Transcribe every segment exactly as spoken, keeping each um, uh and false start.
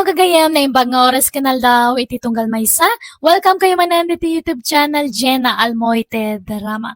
Gagayam, naimbag nga oras ken aldaw iti tunggal maysa. Welcome kayo manen iti YouTube channel, Jenna Almoite Drama.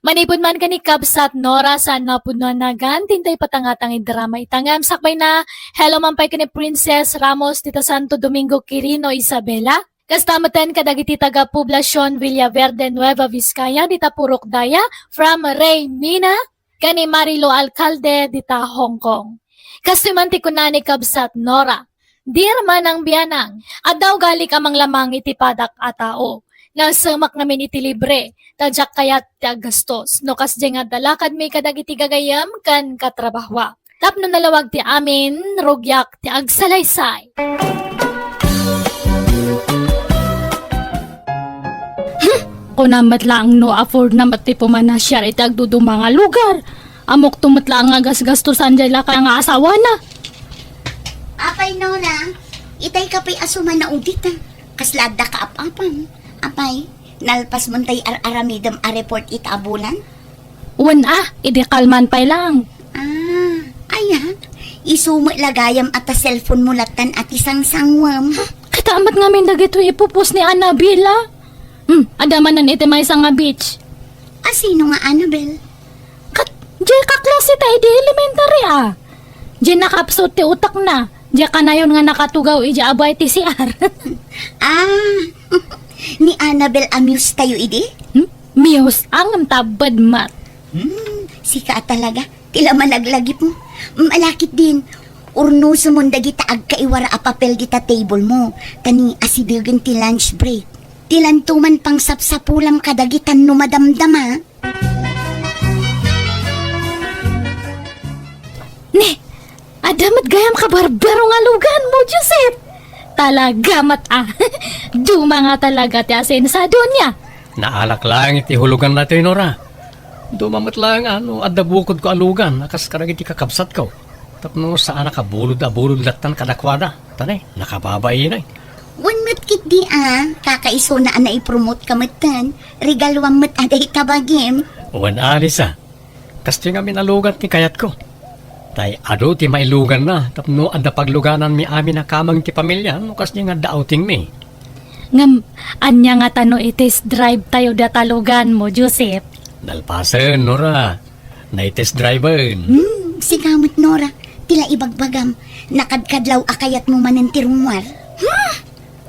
Manipud man ken ni Kabsat Nora, saan mapudno a nagan, tinta ipatangatang iti drama ita ngem sakbay na, hello man pay ken ni Princess Ramos dita Santo Domingo, Quirino, Isabela. Kasta metten kadagiti taga Poblacion Villaverde, Nueva Vizcaya, dita Purok Daya, from Rey Mina, ken ni Marilo Alcalde dita Hong Kong. Kastoy man ti kuna ni Kabsat Nora, "Dear Manang Bianang, adda ugalik a manglamang iti padak a tao. Nasemak ngamin iti libre, ta diak kayat ti aggastos. No kasdiay nga adda lakadmi kadagiti gagayem ken katrabahoak. Tapno nalawag ti amin, rugiak ti agsalaysay." Kuna met laeng no afford na met ti pumanasiar iti agduduma nga lugar. Ammokto met laeng nga gasgastosan diay lakay nga asawana. Apay, Nora, itay ka pay a sumanaudit, a. Kasla adda kaap-apam. Apay, nalpas mo tay ar-aramidem a report ita a bulan? Wen a, idi kalman pay lang. Ah, aya, isu met la gayam a ta cellphone mo lattan a ti sangsangwem. Kita met ngamin dagitoy ipupos ni Annabel, a. Hmm, adda manen iti maysa nga beach. A, sino nga Annabel? Kat, diay kaklase ta idi elementary, a. Diay nakapsut ti utakna. Diay kanayon nga nakatugaw idi abay ti C R. Ah, ni Annabel a muse tayo idi? Hmm? Muse? Ngem tabbed met. Hmm, sika a talaga. Ti la malaglagip mo. Malakit din. Urnosem mon dagita agkaiwara a papel dita table mo. Ta ni asidegen ti lunch break. Ti lanto man pangsapsapulam kadagitan no madamdama. Ni, adda met gayam kabarbaro nga lugan mo, Joseph. Talaga met, a. Duma nga talaga ti asensadonia. Naalak laeng iti hulugan daytoy, Nora. Duma met laeng a no adda bukodko a lugan a kas kadagiti kakabsatko. Tapno saanak a bulod a bulod lattan kadakuada. Ta ni, nakababain, a. Wen met ketdi a, kakaisuna a naipromote ka metten. Regaluam met a dayta bagim. Wen a, Lisa. Kastoy ngamin a lugan ti kayatko. Tay adu ti mailuganna tapno adda paglugananmi amin a kameng ti pamilya no kasdiay nga adda outingmi. Ngem, ania ngata no i-test drive tayo dayta lugan mo, Joseph? Nalpasen, Nora. Nai-test driven. Hmm, sika met, Nora. Ti la ibagbagam, nakadkadlaw a kayatmo manen ti rummuar. Hmm!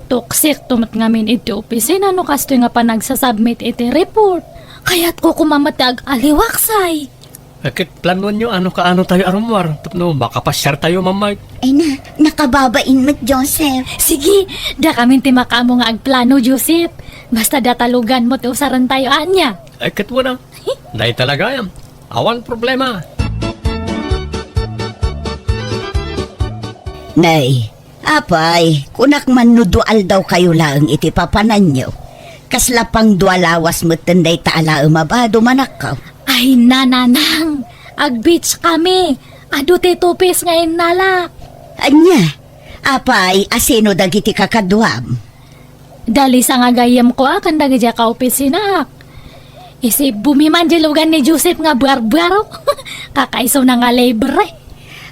Tuksik to met ngamin iti opisina no kastoy nga panagsasubmit iti report. Kayatko koma met ti ag-aliwaksay. Ket planuanyo a no kaano tayo a rummuar tapno makapasiar tayo, Ma'am Mike. Ay na, nakababain met, Joseph. Sige, dakamin ti makaammo nga agplano, Joseph. Basta dayta lugan mo ti usaren tayo, ania? Ay, ket wen a. Dayta la gayam. Awan problema. Nay, apay, kunak man no dua aldaw kayo laeng iti papananyo. Kasla pang dua lawas metten dayta a laem a bado, manakkaw. Ay, nanang, ag-beach kami. Adu ti two piece nga innalak. Ania? Apay, asino dagiti kakaduam? Da Lisa nga gayyemko a ken dagidiay kaopisinak. Isibbomi man diay lugan ni Joseph nga barbaro. Kakaisuna nga libre.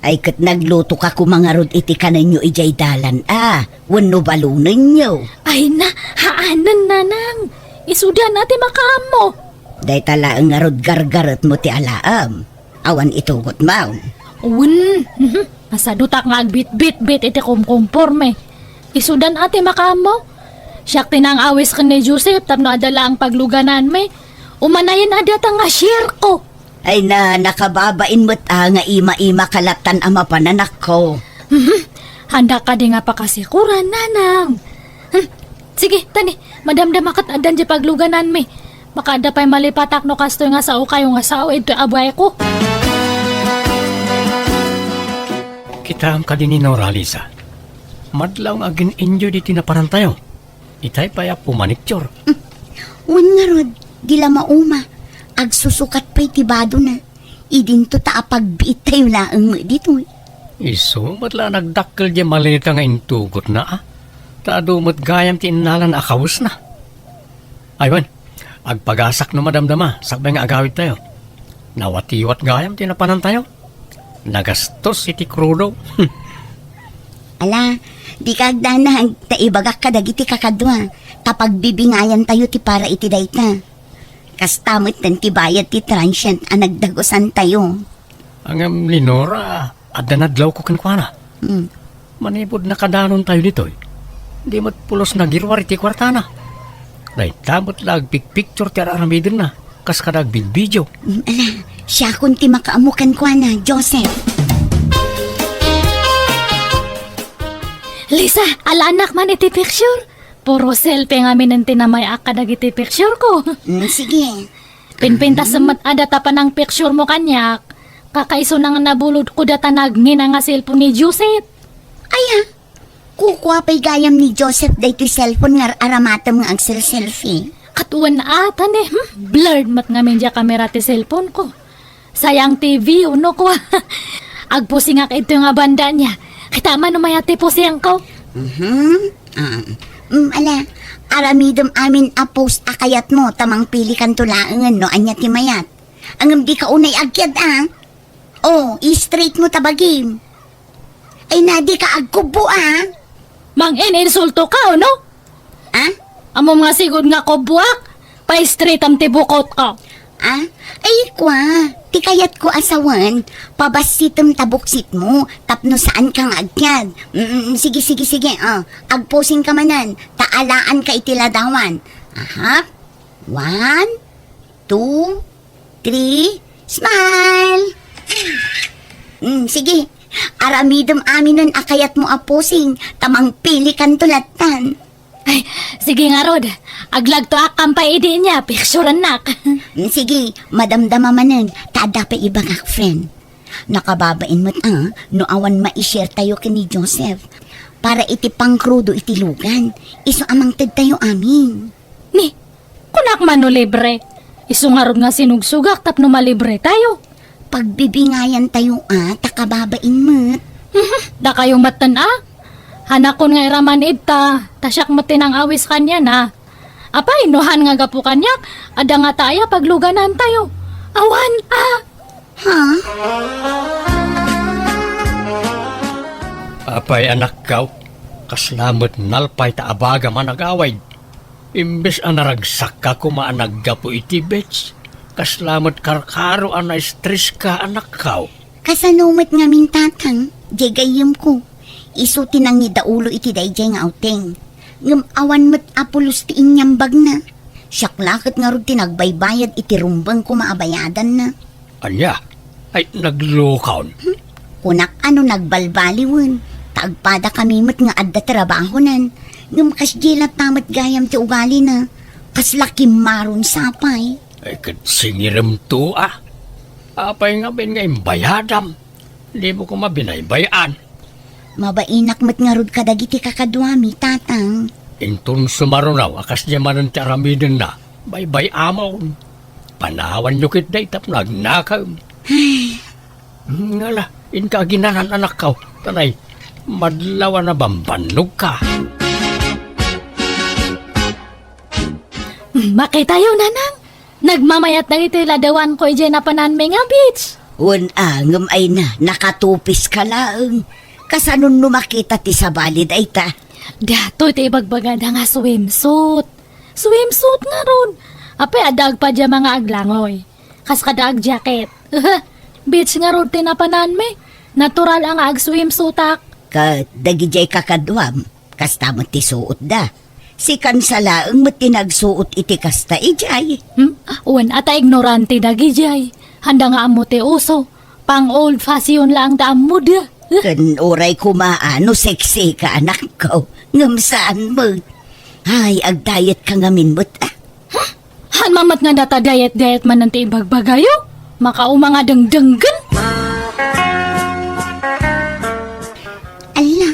Ay, ket nagluto ka koma ngarud iti kanenyo idiay dalan a, wenno balonenyo? Ay na, haanen, nanang. Isudan a ti makaammo. Dayta laeng ngarud gargaretmo ti alaem. Awan itugot maong. Wen, mhm. Masadutak nga agbitbitbit iti kumkumporme. Isudan a ti makaammo. Siak ti nang-awis ken ni Joseph tapno adda laeng paglugananmi. Umanayen a dayta nga share ko. Ay na, nakababain met a nga ima-ima ka lattan a mapananakko. Mhm. Handa kadi nga pakasikuran, nanang. Hmm. Sige, tani, madamdama ket addan diay paglugananmi. Makaadda pay malipatak no kastoy nga sao kayo nga sao, idtoy abayko. Kitaem kadi ni Nora, Lisa. Madlaw nga agin-enjoy diti napanantayo. Itay pay a pumaniktior. Wen ngarud, di la mauma. Agsusukat pay ti badona. Idinto ta apagbiit tayo laeng met ditoy. Isu met la nagdakkel diay maleta nga intugotna, a. Ta adu met gayam ti innalan a kawesna. Ay wen, agpagasak no madamdama, sakbay nga agawid tayo. Nawatiwat gayam ti napanantayo. Nagastos iti krudo. Ala, Dika agdanag, ta ibagak kadagiti kakadua, ta pagbibingayantayo ti para iti dayta. Kasta metten ti bayad ti transient a nagdagusantayo. Ngem ni Nora, adda nadlawko kenkuana. Hmm. Manipud nakadanontayo ditoy, di met pulos nagiruar iti kuartana. Dayta met la agpikpiktur ti ar-aramidenna, kas kada agbidbidio. Mm, ala, siakon ti makaammo kenkuana, Joseph. Lisa, alaannak man iti picture. Puro selfie ngamin ti namay-ak kadagiti picture ko. Mm, sige. Pinpintas met adda ta panang picture mo kaniak. Kakaisuna nga nabulod ko data nagngina nga cellphone ni Joseph. Aya, kukua pay gayam ni Joseph daytoy cellphone nga ar-aramatem nga agselselfie. Ket wen ata ni, hmm? Blurred met ngamin diay kamera ti cellphone ko. Sayang ti view, no, kua. Agpusingak ito nga banda niya. Kita man no mayat ti pusingko. Mhm. Ah, mm, ala, aramidem amin a post a kayatmo, ta mangpilikanto laengen no ania ti mayat. Ngem dika unay agkiad, ah. Oh, i-straight mo ta bagim. Ay na, dika agkubbo, ah. Mang-ininsulto ka, no? Ah? Ammom nga sigud nga kubboak, pa-straightam ti bukotko. Ah? Ay, kua, ti kayatko a sawen, pabassitem ta buksitmo, tapno saanka nga agkiad. Mm, mm, sige, sige, sige, ah. Agpusingka manen, ta alaanka iti ladawan. Aha. One, two, three, smile! Mm, sige. Aramidem aminen a kayatmo a pusing, ta mangpilikanto lattan. Ay, sige ngarud. Aglagtoak kampay idi nia, picturennak. Mm, sige, madamdama manen, ta adda pay ibagak, friend. Nakababain met a, no awan mai-share tayo ken ni Joseph. Para iti pangkrudo iti lugan, isu a mangted tayo amin. Ni, kunak man no libre. Isu ngarud nga sinugsugak tapno malibre tayo. Pagbibingayan tayo, ah, ta kababain met. Mhm, dakayo metten, ah. Hanakon nga iraman ita, ta siak met ti nang-awis kaniana. Apay, no han nga gapu kaniak, adda ngata aya pagluganan tayo. Awan, ah. Ha? Apay, anakko, kasla met nalpay ta abagam a nagawid. Imbes a naragsakka koma a naggapu iti beach, kasla met karkaro a na-stress ka, anakko. Kasano met ngamin, Tatang, diay gayyemko? Isu ti nangidaulo iti daydiay nga outing. Ngem awan met a pulos ti inyambagna. Siak la ket ngarud ti nagbaybayad iti rumbeng koma a bayadanna. Ania? Ay, naglukon. Hmm? Kunak a no nagbalbaliwen, ta agpadakami met nga adda trabahonan. Ngem kasdiay latta met gayam ti ugalina. Kasla kimmaron sapay. Ay, ket singiremto, ah. Apay ngamin nga imbayadam? Dimo koma binaybay-an. Mabainak met ngarud kadagiti kakaduami, Tatang. Inton sumaruno a kasdiay manen ti aramidenna, baybay-amon. Panawanyo ketdi tapno agnakem. Ay. Hmm, ngala, inka aginanan, anakko. Tanay, madlaw a nabambannogka. Makitayo, Nanang. Nagmamayat dagiti ladawanko idiay napananmi nga beach. Wen a, ngem ay na, nakatupiska laeng. Kasanon no makita ti sabali dayta? Datoy ti ibagbagada nga swimsuit. Swimsuit ngarud. Apay adda agpajama nga aglangoy. Kas kada agjacket. Beach ngarud ti napananmi. Natural a nga agswimsuitak. Ket dagidiay kakaduam, kasta met ti suotda. Si Kansa laeng met ti nagsuot iti kasta idiay. Hmm? Wen a ta ignorante dagidiay. Handa nga ammo ti uso. Pang old fashion laeng ti ammoda. Ken uray koma a no sexy ka, anakko. Ngem saan met. Ay, agdiet ka ngamin met, ah. Huh? Han man met nga data diet-diet manen ti ibagbagayo? Makauma nga dengdenggen. Ala,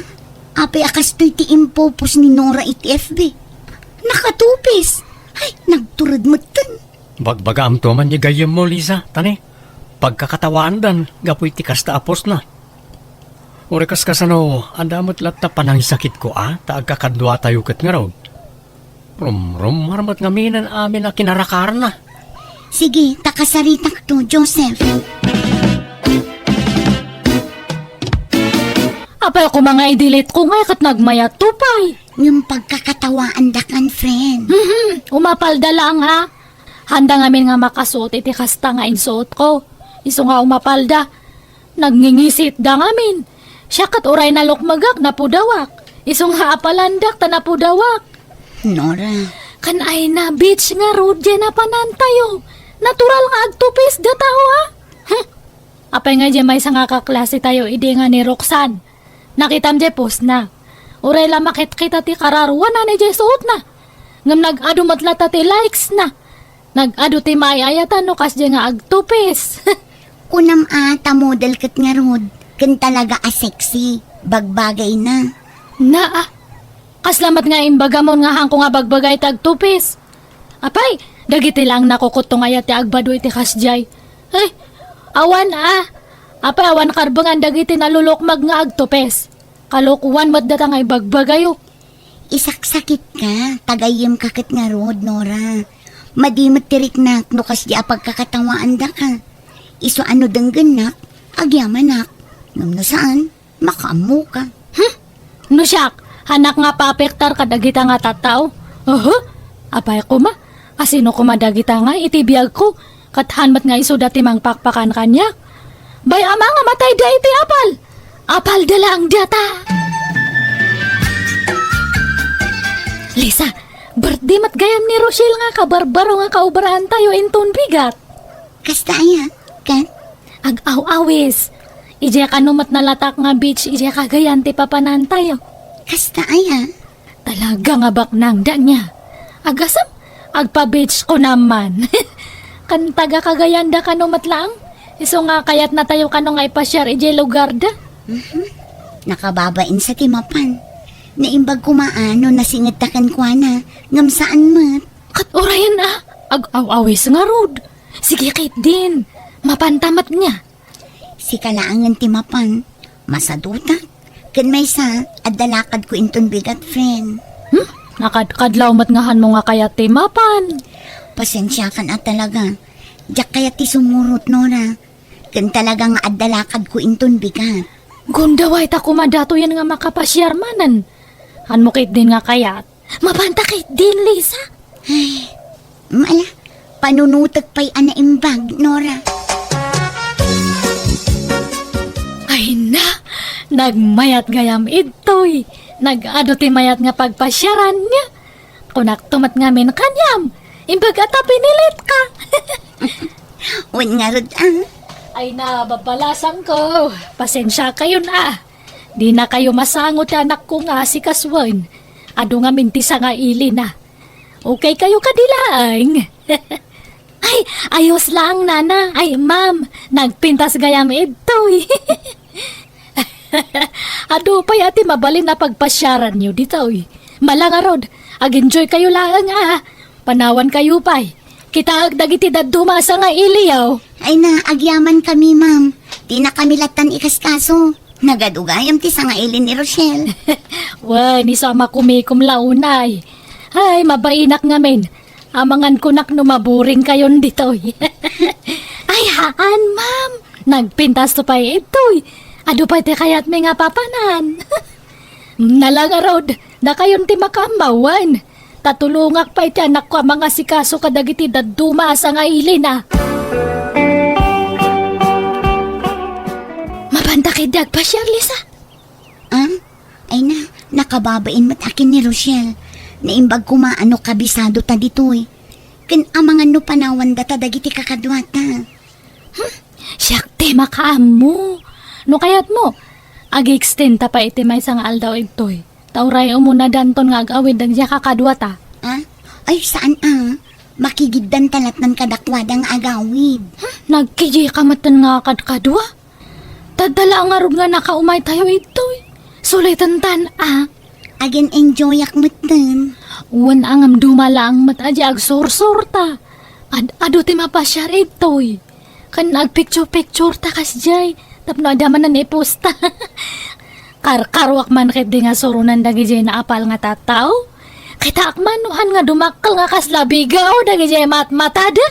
apay a kastoy ti impopost ni Nora iti F B? Nakatupis! Ay, nagtured metten. Bagbagaamto man ti gayyemmo, Lisa, tani. Pagkakatawaandan gapu iti kasta a postna. Uray kas kasano, adda met latta panangisakitko a, ta agkakaduatayo ket ngarud. Rumrumar met ngaminen amin a kinarakarna. Sige, ta kasaritakto, Joseph. Apay koma nga i-delete ko ngay ket nagmayatto pay. Ngem pagkakatawaandakan, friend. Mhm, umapalda laeng, ha? Handa ngamin nga makasuot iti kasta nga insuotko. Isu nga umapalda, nagngingisitda ngamin. Siak ket uray nalukmegak, napudawak. Isu nga apalandak ta napudawak. Nora. Kan ay na, bitch ngarud, diay napanantayo. Natural nga agtupis datayo, ha? Huh. Apay nga diay maysa nga kaklasetayo idi nga ni Roxanne? Nakitam diay postna. Uray la makitkita ti kararuana idiay suotna. Ngem nag-adu met latta ti likesna. Nag-adu ti maay-ayatan no kasdiay nga agtupis. Kunam a ta model ket ngarud, ken talaga a sexy, bagbagayna. Naa, kasla met nga imbagamon nga haanko nga bagbagay ti agtupis. Apay, dagiti laeng nakukutto nga aya ti agbado iti kasdiay. Ay, awan a. Apay, awan karbengan dagiti nalulukmeg nga agtupis. Kalokoan met data nga ibagbagayo. Isaksakitka, ta gayyemka ket ngarud, Nora. Madi met ti riknak no kasdiay a pagkakatawaandaka. Isu a no denggennak, agyamanak. Ngem no saan, makaammoka. Hmm? No siak, haanak nga paapektar kadagita nga tattao? Oho? Apay koma, asino koma dagita nga iti biagko, ket haan met nga isuda ti mangpakpakan kaniak? Bay-am a nga matayda iti apal. Apalda laeng data. Lisa, birthday met gayam ni Rochelle nga kabarbaro nga kaobraantayo inton bigat. Kasta aya, ken? Ag-aw-awis. Idiay kano met nalatak nga beach idiay Cagayan ti papanantayo. Kasta aya? Talaga nga baknang, danya. Agasem, agpa-beach ko naman. Kan taga Cagayan da kano met laeng. Isu nga kayatnatayo kano nga ipasiar idiay lugarda. Mhm. Nakababain sa ti mapan. Naimbag koma a no nasingedta kenkuana, ngem saan met. Ket urayen a, ag-aw-awis ngarud. Sige ketdin, mapanta met nia. Sika laengen ti mapan, masadutak. Ken maysa, adda lakadko inton bigat, friend. Hmm? Nakadkadlaw met nga hanmo nga kayat ti mapan. Pasensiakan a talaga. Diak kayat ti sumurot, Nora. Ken talaga nga adda lakadko inton bigat. Gundaway ta koma datoyen nga makapasiar manen. Hanmo ketdin nga kayat. Mapanta ketdin, Lisa. Ay, mala, panunutek pay a naimbag, Nora. Ay na, nagmayat gayam idtoy. Nag-adu ti mayat nga pagpasiaran niya. Kunakto met ngamin kaniam, imbag a ta pinilit ka. Wen ngarud, ah. Ay na, babalasan ko. Pasensia kayon, ah. Di na kayo masango ti anakko nga asikasuen. Adu ngamin ti sangaili na. Okay kayo kadi laeng? Ay, ayos lang, nana. Ay, ma'am, nagpintas gayam idtoy. Adu pay a ti mabalin a pagpasiaranyo ditoy. Mala ngarud, ag-enjoy kayo laeng a. Panawan kayo pay. Kitaek dagiti dadduma a sangailiyo. Ay na, agyaman kami, ma'am. Di na kami lattan ikaskaso. Nagadu gayam ti sangaili ni Rochelle. Wen, isu a makumikom la unay. Ay, mabainak ngamin. Amangan kunak no maburing kayon ditoy. Ay, haan, ma'am. Nagpintas to pay itoy. Adu pay ti kayatmi nga papanan. Nala ngarud, dakayon ti makaammawen. Ta tulongak pay ti anakko a mangasikaso kadagiti dadduma a sangailina. Mapanta ketdi agpasiar, Lisa? Ah? Ay na, nakababain met a ken ni Rochelle. Naimbag koma a no kabisado ta ditoy. Ken amangan no panawan data dagiti kakaduata. Hmm, siak ti makaammo. No kayatmo, ag-extend ta pay iti maysa nga aldaw idtoy. Ta uray umuna danton nga ag-awid dagiti kakaduata. Ah? Ay, saan a? Makigiddan ta lattan kadakuada nga agawid. Hmm, nagkijika metten nga kadkadua? Tadala ngarud nga nakaumay tayo idtoy. Suliten tan a. Agin-enjoyak metten. Wen a ngem duma laeng met a di agsursurta. Ad-adu ti mapasiar idtoy. Ken agpicture-picture ta kasdiay. Tapno adda manen iposta. Karkaruak man ketdi nga suronen dagidiay naapal nga tattao. Kitaak man no han nga dumakkel nga kasla bigaw dagidiay matmatada.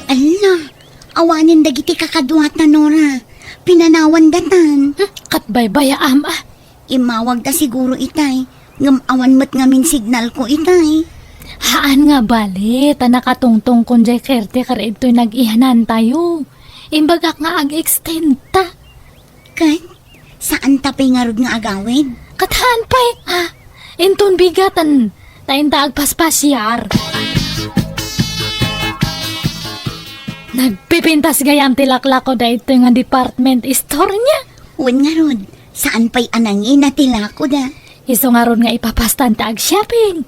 Ala, awanen dagiti kakaduata, Nora. Pinanawan datan. Hmm, ket baybayaam, a. Immawagda siguro itay, ngem awan met ngamin signalko itay. Haan nga bali, ta nakatungtongkon jay caretaker ditoy nag-iyanantayo. Imbagak nga ag-extend ta. Ket, saan ta pay ngarud nga agawid? Ket haan pay, a. Inton bigat, ta inta agpaspasiar. Nagpipintas gayam ti laklako daytoy nga department store niya. Wen ngarud, saan pay a nangina ti lakoda? Isu ngarud nga ipapastan ta ag-shopping.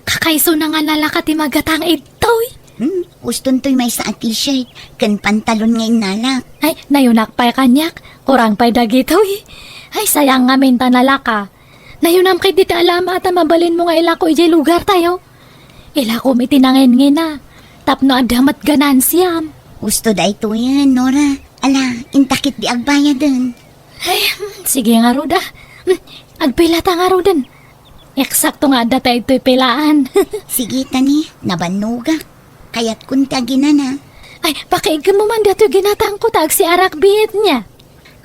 Kakaisuna nga nalaka ti magatang idtoy. Hmm, uston toy maysa a t-shirt ken pantalon nga innalak. Ay, nayunak pay kaniak. Kurang pay dagitoy. Ay, sayang ngamin ta nalaka. Nayunam ketdi ti alama ta mabalinmo nga ilako idiay lugartayo. Ilakom iti nangingina, tapno adda met ganansiam. Usto daytoyen, Nora. Ala, inta ketdi agbayaden. Ay, sige ngarud, a. Hmm, agpilata ngaruden. Eksakto nga adda ta ditoy pilaan. Sige, tani, nabannogak. Kayatkon ti aginana. Ay, pakiiggem man datoy ginatangko ta agsiarak biit niya.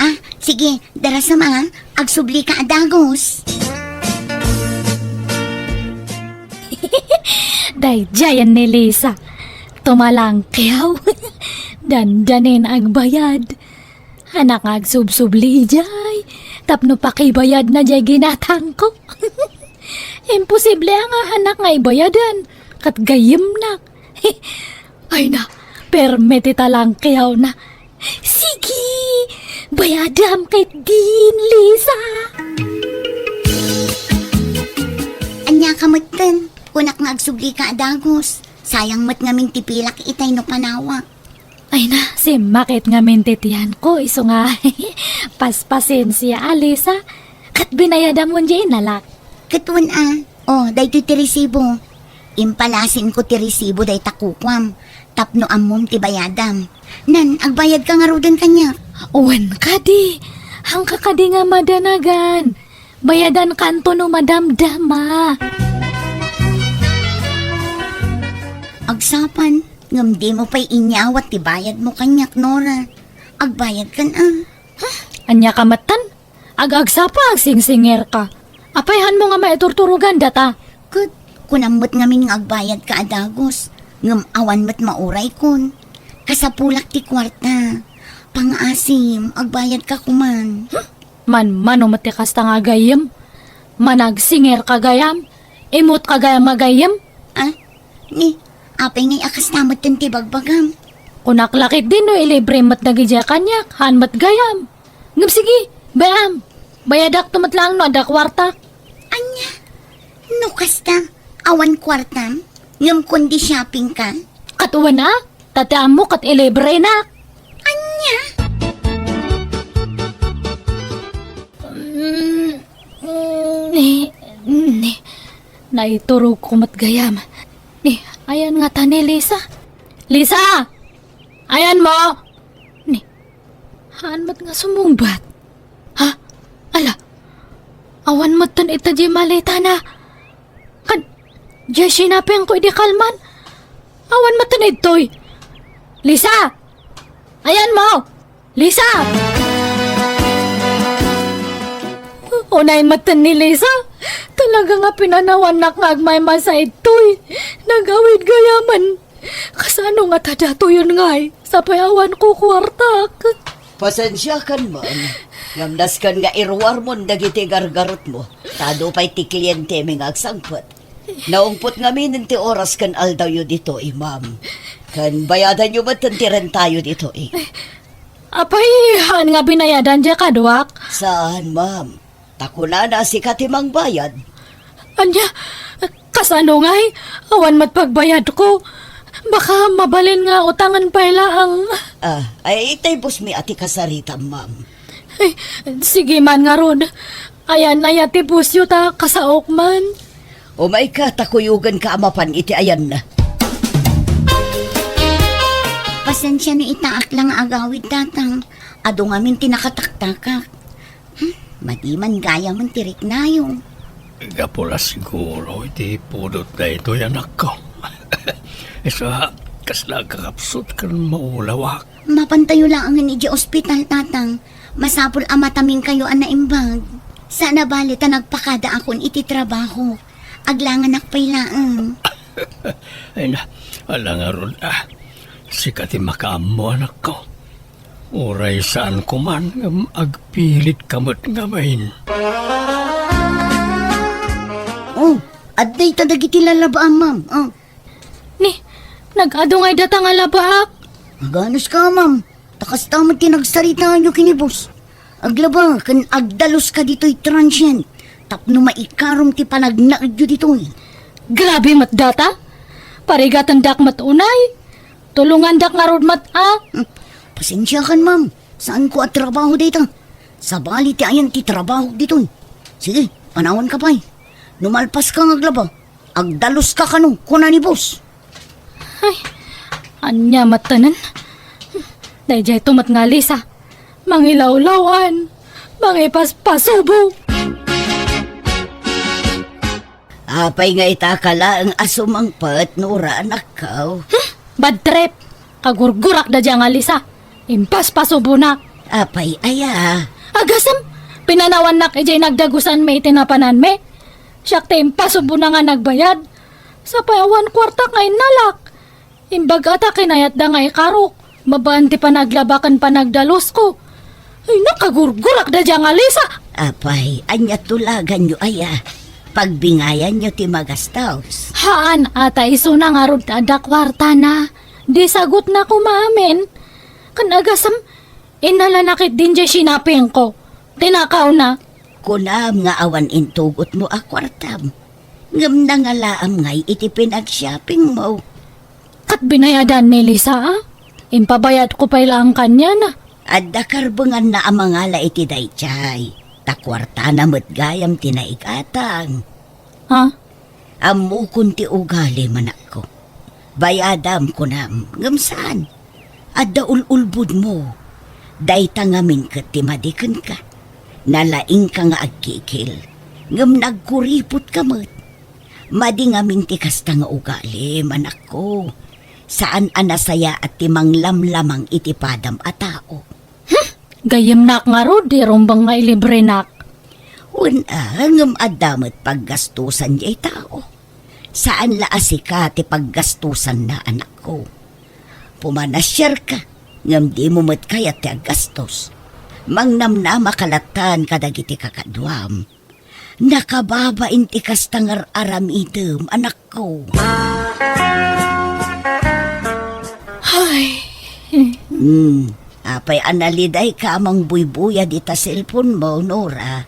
Ah, sige, darasam a, agsublika a dagus. Daydiayen ni Lisa. Tumalangkiaw. Dandanin agbayad. Haan nga agsubsubli idiay. Tapno pakibayadna diay ginatangko. Imposible a nga haan nga ibayadan. Ket gayyemnak. Ay na, permi ti talangkiawna. Sige, bayadam ketdin, Lisa. Ania ka metten, kunak nga agsublika a dagus. Sayang met ngamin ti pilak itay no panawak. Ay na, simmakit ngamin ti tiyanko, isu nga paspasensia a, Lisa. Ket binayadam wen diay innalak. Ket wen a, o, daytoy ti resibo. Impalasinko ti resibo dayta kukuam tapno ammom ti bayadam. Nan, agbayadka ngaruden kaniak? Wen kadi. Haanka kadi nga madanagan. Bayadankanto no madamdama. Agsapa, ngem dimo pay inyawat ti bayadmo kaniak, Nora. Agbayadkan a. Huh? Ania ka metten? Ag-agsapa, agsingsingerka. Apay haanmo nga maiturturogan data? Ket, kunam met ngamin nga agbayadka a dagus, ngem awan met mauraykon. Kasapulak ti kuarta. Pangaasim, agbayadka koman. Hmm? Manmano met ti kasta nga agayyem? Managsingerka gayam? Immotka gayam agayyem? Ah, ni, apay ngay a kasta metten ti bagbagam? Kunak la ketdi no ilibre met dagidiay kaniak, haan met gayam. Ngem sige, bay-am. Bayadakto met laeng no adda kuartak. Ania? No kasta, awan kuartam? Ngem kundi shoppingka? Ket wen a, ta ti ammo ket ilibrenak. Ania? Mm, mm, ni, ni, naiturogko met gayam. Ni, ayan ngata ni Lisa. Lisa! Ayanmo? Ni, haan met nga sumungbat. Ha? Ala, awan metten ita diay maletana. Ken, diay sinapingko idi kalman. Awan metten idtoy. Lisa! Ayanmo! Lisa! Unay metten ni Lisa. Talaga nga pinanawannak nga agmaymaysa idtoy. Nagawid gayamen. Kasano ngata datoyen ngay? Sapay awan ko kuartak. Pasensiakan man. Ngem nasken nga iruarmon dagiti gargarotmo. Ta adu pay ti klientemi nga agsangpet. Naungpot ngaminen ti oras ken aldawyo ditoy, ma'am. Ken bayadanyo metten ti rentayo ditoy. Apay, haan nga binayadan diay kaduak? Saan, ma'am. Ta kunana a sika ti mangbayad. Ania? Kasano ngay? Awan met pagbayadko. Baka mabalin nga utangen pay laeng. Ah, ay, itay bossmi a ti kasaritam, ma'am. Ay, sige man ngarud. Ayan, aya ti bossyo ta kasaok man. Umayka, ta kuyogenka a mapan iti ayanna. Pasensia no itaak la nga agawid, Tatang. Adu ngamin ti nakataktakak. Hmm, madi man gayamen ti riknayo. Gapu la siguro iti pudot daytoy, anakko. Isu a, Kasla agkakapsut ken maulawak. Mapantayo laengen idiay ospital, Tatang. Masapul a mataminkayo a naimbag. Saan a bali ta nagpakadaakon iti trabaho. Aglanganak pay laeng. Ay na, ala ngarud, ah. Sika ti makaammo, anakko. Uray saanko man ngem agpilitka met ngamin. Oh, adda ita dagiti lalabaam, ma'am. Oh. Ni, nag-adu ngay data nga labaak? Aganuska, ma'am. Ta kasta met ti nagsaritayo ken ni boss. Aglaba ken agdaluska ditoy transient tapno maikarom ti panagnaedyo ditoy. Grabe met data. Parigatendak met unay. Tulongandak ngarud met a. Hmm. Pasensiakan, ma'am. Saanko a trabaho dayta. Sabali ti ayan ti trabaho ditoy. Sige, panawanka pay. No malpaska nga aglaba, agdaluska kano, kuna ni boss. Ay, ania met tanan? Daydiay to met nga Lisa. Mangilawlaw-an. Mangipaspasubo. Apay nga ita ka laeng a sumangpet, Nora, anakko? Hmm, bad trip. Kagurgurak da dia nga Lisa. Impaspasubona. Apay aya? Agasem, pinanawannak idiay nagdagusanmi iti napananmi. Siak ti impasubona nga nagbayad. Sapay awan kuartak nga innalak. Imbag a ta kinayatda nga ikarok, babaen ti panaglaba ken panagdalusko. Ay, nakagurgurak da dia nga Lisa. Apay, ania tulaganyo aya? Pagbingayanyo ti magastos. Haan, a ta isuna ngarud ti adda kuartana. Di sagutna koma amin. Ken agasem, innalana ketdin diay sinapingko. Tinakawna. Kunam nga awan intugotmo a kuartam. Ngem nangalaam ngay iti pinagshoppingmo. Ket binayadan ni Lisa, a? Impabayadko pay laeng kaniana. Adda karbenganna a mangala iti daydiay, ta kuartana met gayam ti naigatang. Ha? Ammokon ti ugalim, anakko. Bayadam, kunam, ngem saan. Adda ul-ulbodmo. Dayta ngamin ket ti madi kenka. Nalaingka nga agkikil, ngem nagkuripotka met. Madi ngamin ti kasta nga ugalim, anakko. Saan a nasayaat ti manglamlamang iti padam a tao. Hmm, gayyemnak ngarud, di rumbeng nga ilibrenak. Wen a, ngem adda met paggastosan diay tao. Saan la a sika ti paggastosanna, anakko. Pumanasiarka, ngem dimo met kayat ti aggastos. Mangnamnamaka lattan kadagiti kakaduam. Nakababain ti kasta nga ar-aramidem, anakko. Ay. Hmm, apay a nalidayka a mangbuybuyad ita cellphone mo, Nora?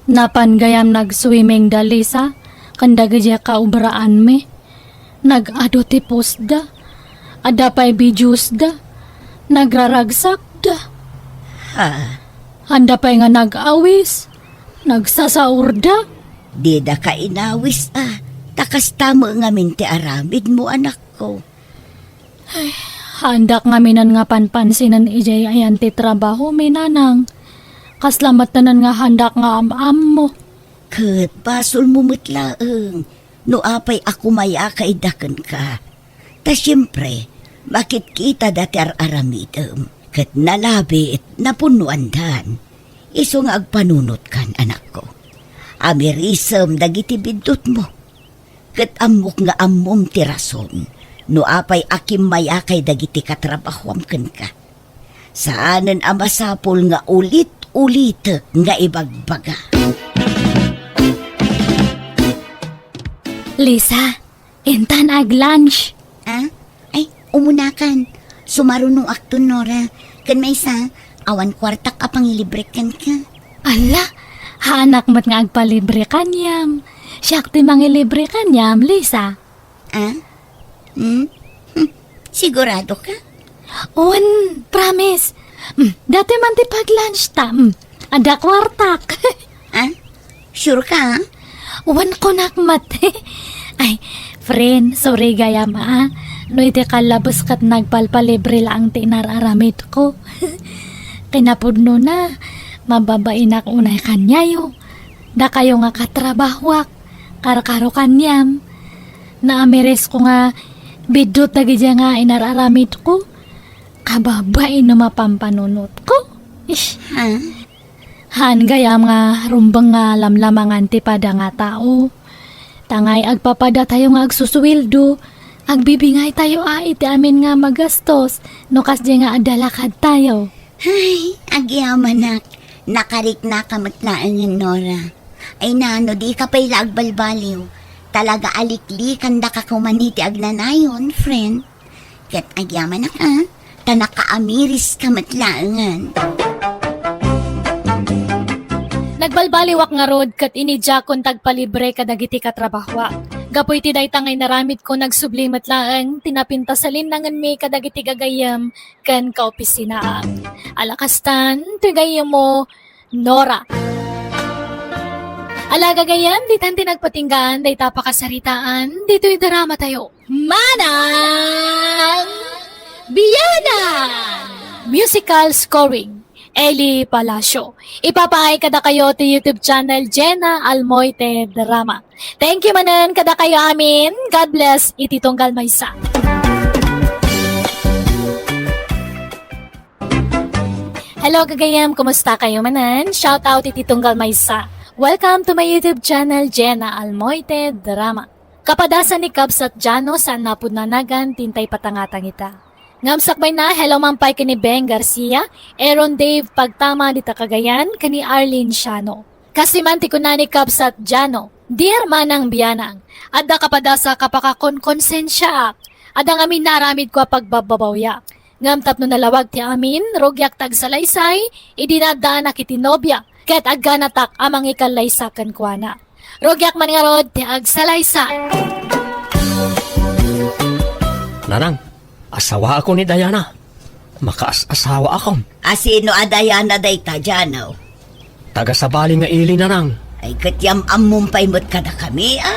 Napan gayam nag-swimming da Lisa, ken dagiti kaubraanmi. Nag-adu ti postda. Adda pay videosda. Nagraragsakda. Ha? Anda pay nga nag-awis. Nagsasaurda. Didaka inawis a. Ta kasta met ngamin ti aramidmo, anakko. Ay, haandak ngaminen nga panpansinen idiay ayan ti trabahomi, nanang. Kasla met tanan nga haandak nga am-ammo. Ket basolmo met laeng no apay a kumayaka ida kenka. Ta siempre, makitkitada ti ar-aramidem, ket nalabit, napunnoandan. Isu nga agpanunotkan, anakko. Amirisem dagiti biddutmo. Ket ammok nga ammom ti rason no apay a kimmayakay dagiti katrabahoam kenka. Saanen a masapul nga ulit-ulitek nga ibagbaga. Lisa, intan ag-lunch. Ah? Ay, umunakan. Sumarunoakton, Nora. Ken maysa, awan kuartak a pangilibrek kenka. Ala, haanak met nga agpalibre kaniam. Siak ti mangilibre kaniam, Lisa. Ah? Hmm? Hmm. Sigurado ka? Wen, promise. Hmm, datoy man ti pag-lunch ta. Hmm, adda kuartak. Ah? Sure ka, ah? Wen, kunak met. Ay, friend, sorry gayam, ah. No iti kallabes ket nagpalpalibre laeng ti inar-aramidko. Kinapudnona, mababainak unay kaniayo. Dakayo nga katrabahoak, karkaro kaniam. Naamirisko nga Biddut dagiti nga inar-aramidko. Kababain no mapampanunotko. Ish. Ha? Haan gayam nga rumbeng nga lamlamangan ti pada nga tao. Tangay agpapadatayo nga agsusueldo, agbibingaytayo a iti amin nga magastos no kasdi nga adda lakadtayo. Ay, agyamanak, nakariknaka met laengen, Nora. Ay nano, dika pay la agbalbaliw. Talaga a liklikandaka koman iti agnanayon, friend. Ket agyamanak a, ta nakaamiriska met laengen. Nagbalbaliwak ngarud ket inidiakon ti agpalibre kadagiti katrabahoak. Gapu iti dayta nga inaramidko, nagsubli met laeng ti napintas a linnangenmi kadagiti gagayyem ken kaopisinaak. Ala kastan, ti gayyemmo, Nora. Ala gagayyem, ditan ti nagpatinggaan dayta pakasaritaan ditoy dramatayo. Manang Biyanan! Musical scoring, Eli Palacio. Ipapaay kadakayo ti YouTube channel Jenna Almoite Drama. Thank you manen kadakayo amin. God bless iti tunggal maysa. Hello, gagayyem. Kumusta kayo manen? Shout out iti tunggal maysa. Welcome to my YouTube channel, Jenna Almoite Drama. Kapadasan ni Kabsat Jano, saan napud nanagan, tintay patangatang ita. Ngem sakbay na, hello man pay ken ni Beng Garcia, Aaron Dave Pagtama dita Cagayan, ken ni Arlene Siano. Kas ti man ti kuna ni Kabsat Jano, "Dear Manang Biyanang, adda kapadasa kapakakonkonsensiaak. Adda ngamin naaramidko a pagbabbabawiak. Ngem tapno nalawag ti amin, rugiak ti agsalaysay, idi naaddaanak iti nobia, ket agganatak a mangikallaysa kenkuana. Rugiak man ngarud ti agsalaysa." Nanang, asawaakon ni Diana. Makaas-asawaakon. A sino a Diana dayta, Jano? Taga-Sabali nga ili, Nanang. Ay, ket yam-ammom pay met kadakami, a?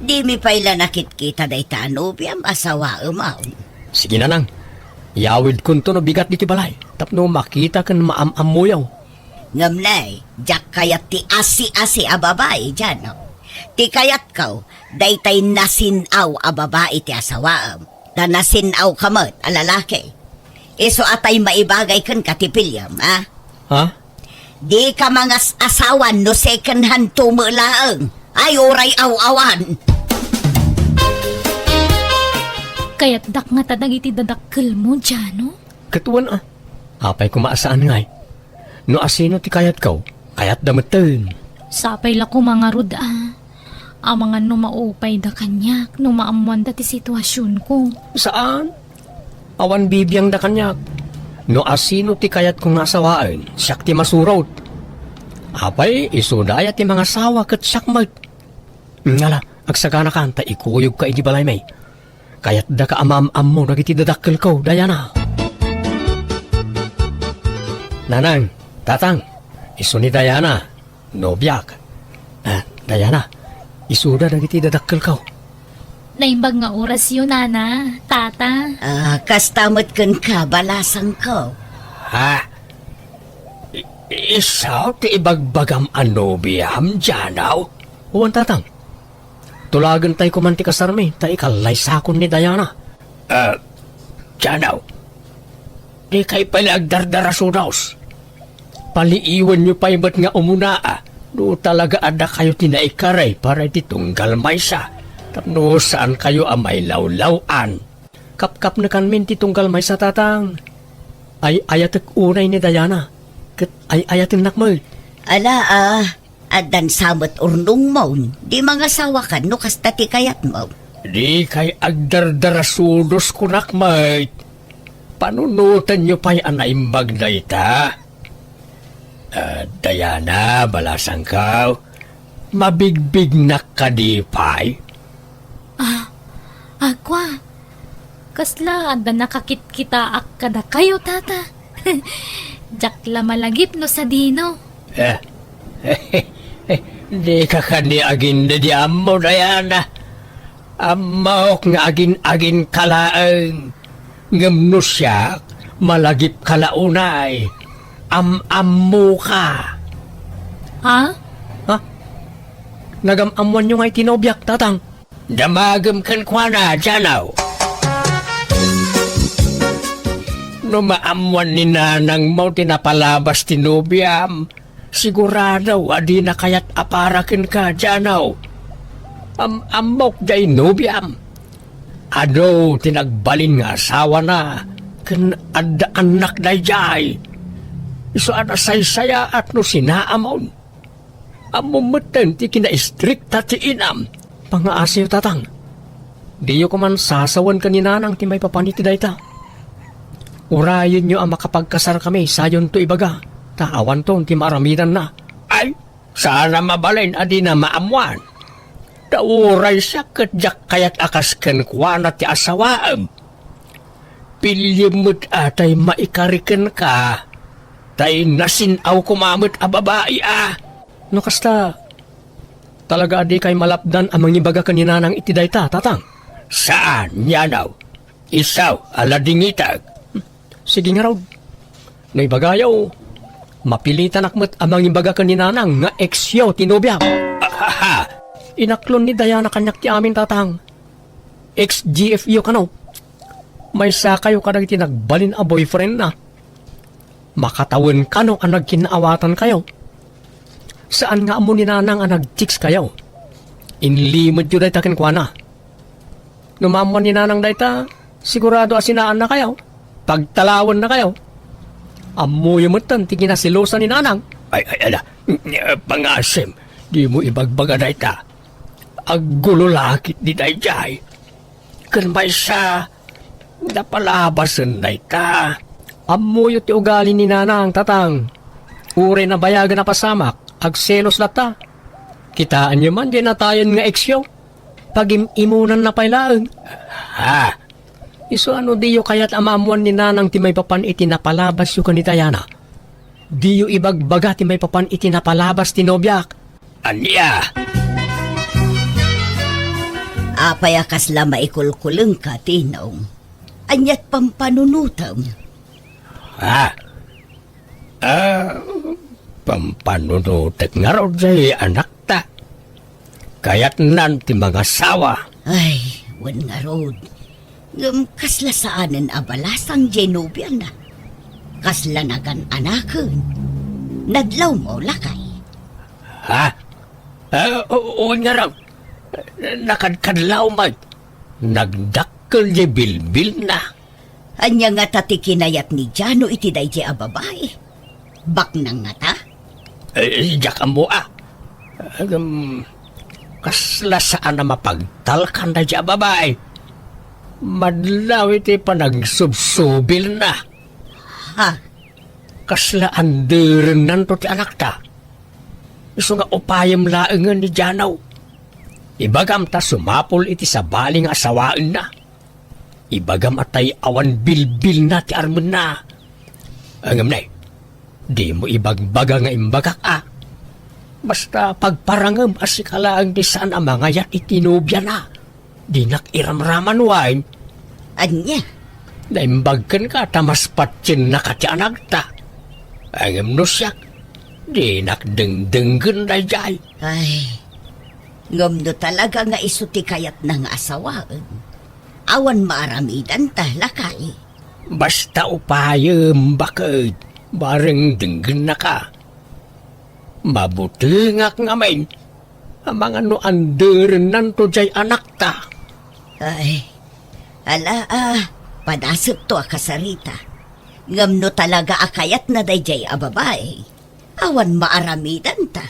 Dimi pay la nakitkita dayta a nobiam, asawaem, a? Sige, Nanang. Yawidkonto no bigat ditoy balay, tapno makita ken maam-ammoyo. Ngem ne, diak kayat ti asi-asi a babai, Jano. Ti kayatko, daytay nasin-aw a babai ti asawaem, ta nasin-awka met a lalaki. Isu a tay maibagay kenka ti pilem, a? Ha? Dika mangas-asawa no second hand tumo laeng. Ay, uray aw-awan. Kayatdak ngata dagiti dadakkelmo, Jano? Ket wen a, apay koma a saan ngay? No asino ti kayatko, kayatda metten. Sapay la koma ngarud a. Amangan no maupayda kaniak no maammoanda ti situasionko. Saan? Awan bibiangda kaniak. No asino ti kayatko nga asawaen, siak ti masurot. Apay, isuda aya ti mangasawa ket siak met. Ngala, agsaganakan ta ikuyogka iti balaymi. Kayatdaka a maam-ammo dagiti dadakkelko, Diana. Nanang, tatang, isu ni Diana, nobiak. Ah, Diana, isuda dagiti dadakkelko. Naimbag nga orasyo, nana, tata. Ah, kasta met kenka, balasangko. Ha? I-, isu ti ibagbagam a nobiam, Jano? Wen, tatang. Tulagentay koman ti kasarmi, ta ikallaysakon ni Diana. Ah, Jano, dikay pay la agdardarasudos. Paliiwenyo pay met nga umuna, a, no talaga a dakayo ti naikari para iti tunggal maysa, tapno saankayo a mailawlaw-an. Kapkapnekanmin ti tunggal maysa, tatang. Ay-ayatek unay ni Diana, ket ay-ayatennak met. Ala, a, Addan sa met urnongmon, di mangasawakan no kasta ti kayatmo. Dikay agdardarasudos, kunak met. Panunotenyo pay a naimbag dayta. Ah, Diana, balasangko, mabigbignak kadi pay? Ah, agua, kasla adda nakakitkitaak kadakayo, tata? Diak la malagip no sadino. Eh, dika kadi agin-, di ammo, Diana. Ammok nga agin-aginka laeng. Ngem no siak, malagipka la unay. Am-ammoka. Ha? Ha? Nagam-ammoanyo ngay ti nobiak, tatang? Damagem kenkuana, Jano. No maammuan ni nanangmo ti napalabas ti nobiam, sigurado a dina kayat a para kenka, Jano. Am-, ammok jay nobiam. Adu ti nagbalin nga asawana ken adda annak dayjay. Isu a nasaysayaat no sinaamon. Ammom metten ti kinaistrikta ti inam. Pangaasiyo, Tatang. Diyo koman sasawen ken ni Nanang ti maipapan iti dayta. Urayenyo a makapagkasarkami, sayonto ibaga, ta awanton ti maaramidanna. Ay, saan a mabalin a dina maammuan. Ta uray siak ket diak kayat a kas kenkuana ti asawaem. Piliem met a tay maikari kenka, tay nasin-aw koma met a babai a. No kasta, talaga a dikay malapdan a mangibaga ken ni Nanang iti dayta, Tatang? Saan, Jano? Isu a ladingitek. Sige ngarud. No ibagayo, mapilitanak met a mangibaga ken ni Nanang nga ex-yo ti nobiam. Ahaha! Inaklon ni Diana kaniak ti amin, Tatang. Ex-G F yo kano. Maysakayo kadagiti nagbalin a boyfriendna. Makatawen kano a nagkinnaawatankayo. Saan nga ammo ni Nanang a nag-chicks kayo. Inlimedyo dayta kenkuana. No maammuan ni Nanang dayta, sigurado a sinaannakayo. Pagtalawennakayo. Ammoyo metten ti kinaselosan ni Nanang. Ay, ay, ala, pangasim, dimo ibagbaga dayta. Aggulo la ketdi dayjay. Ken maysa, napalabasen dayta. Ammoyo ti ugali ni Nanang, Tatang. Uray nabayagen a pasamak, agselos latta. Kitaenyo man diay natayen nga ex-yo. Pagim-imonanna pay laeng. Ha? Isu a no diyo kayat a maammuan ni Nanang ti maipapan iti napalabasyo ken ni Diana, diyo ibagbaga ti maipapan iti napalabas ti nobiak. Ania? Apay a kasla maikulkulengka, Tinong? Aniat pampanunotem? Ha? Ah, pampanunotek ngarud jay anakta. Kayatnan ti mangasawa. Ay, wen ngarud. Ngem kasla saanen a balasang jay nobiana. Kasla nagan-anaken. Nadlawmo, lakay. Ha? Ah, o-, wen ngarud. Nakadkadlaw met. Nagdakkel jay bilbilna. Ania ngata ti kinayat ni Jano iti dayjay a babai? Baknang ngata? Eh, diak ammo a. Agam, kasla saan a mapagtalkan dayjay a babai. Madlaw iti panagsubsubilna. Ha? Kasla anderennanto ti anakta. Isu nga upayem laengen ni Jano. Ibagam ta sumapul iti sabali nga asawaenna. Ibagam a tay awan bilbilna ti armenna. Ngem ne, dimo ibagbaga nga imbagak a. Basta pagparangem a sika laeng ti saan a mangayat iti nobiana. Dinak iramraman wen. Ania? Naimbag kenka ta mas patiennaka ti anakta. Ngem no siak, dinak dengdenggen dayjay. Ay, ngem no talaga nga isu ti kayatna nga asawaen, awan maaramidanta, lakay. Basta upayem, baket, bareng denggennaka. Mabutengak ngamin, amangan no anderennanto jay anakta. Ay, ala a, padasekto a kasarita. Ngem no talaga a kayatna dayjay a babai, awan maaramidanta.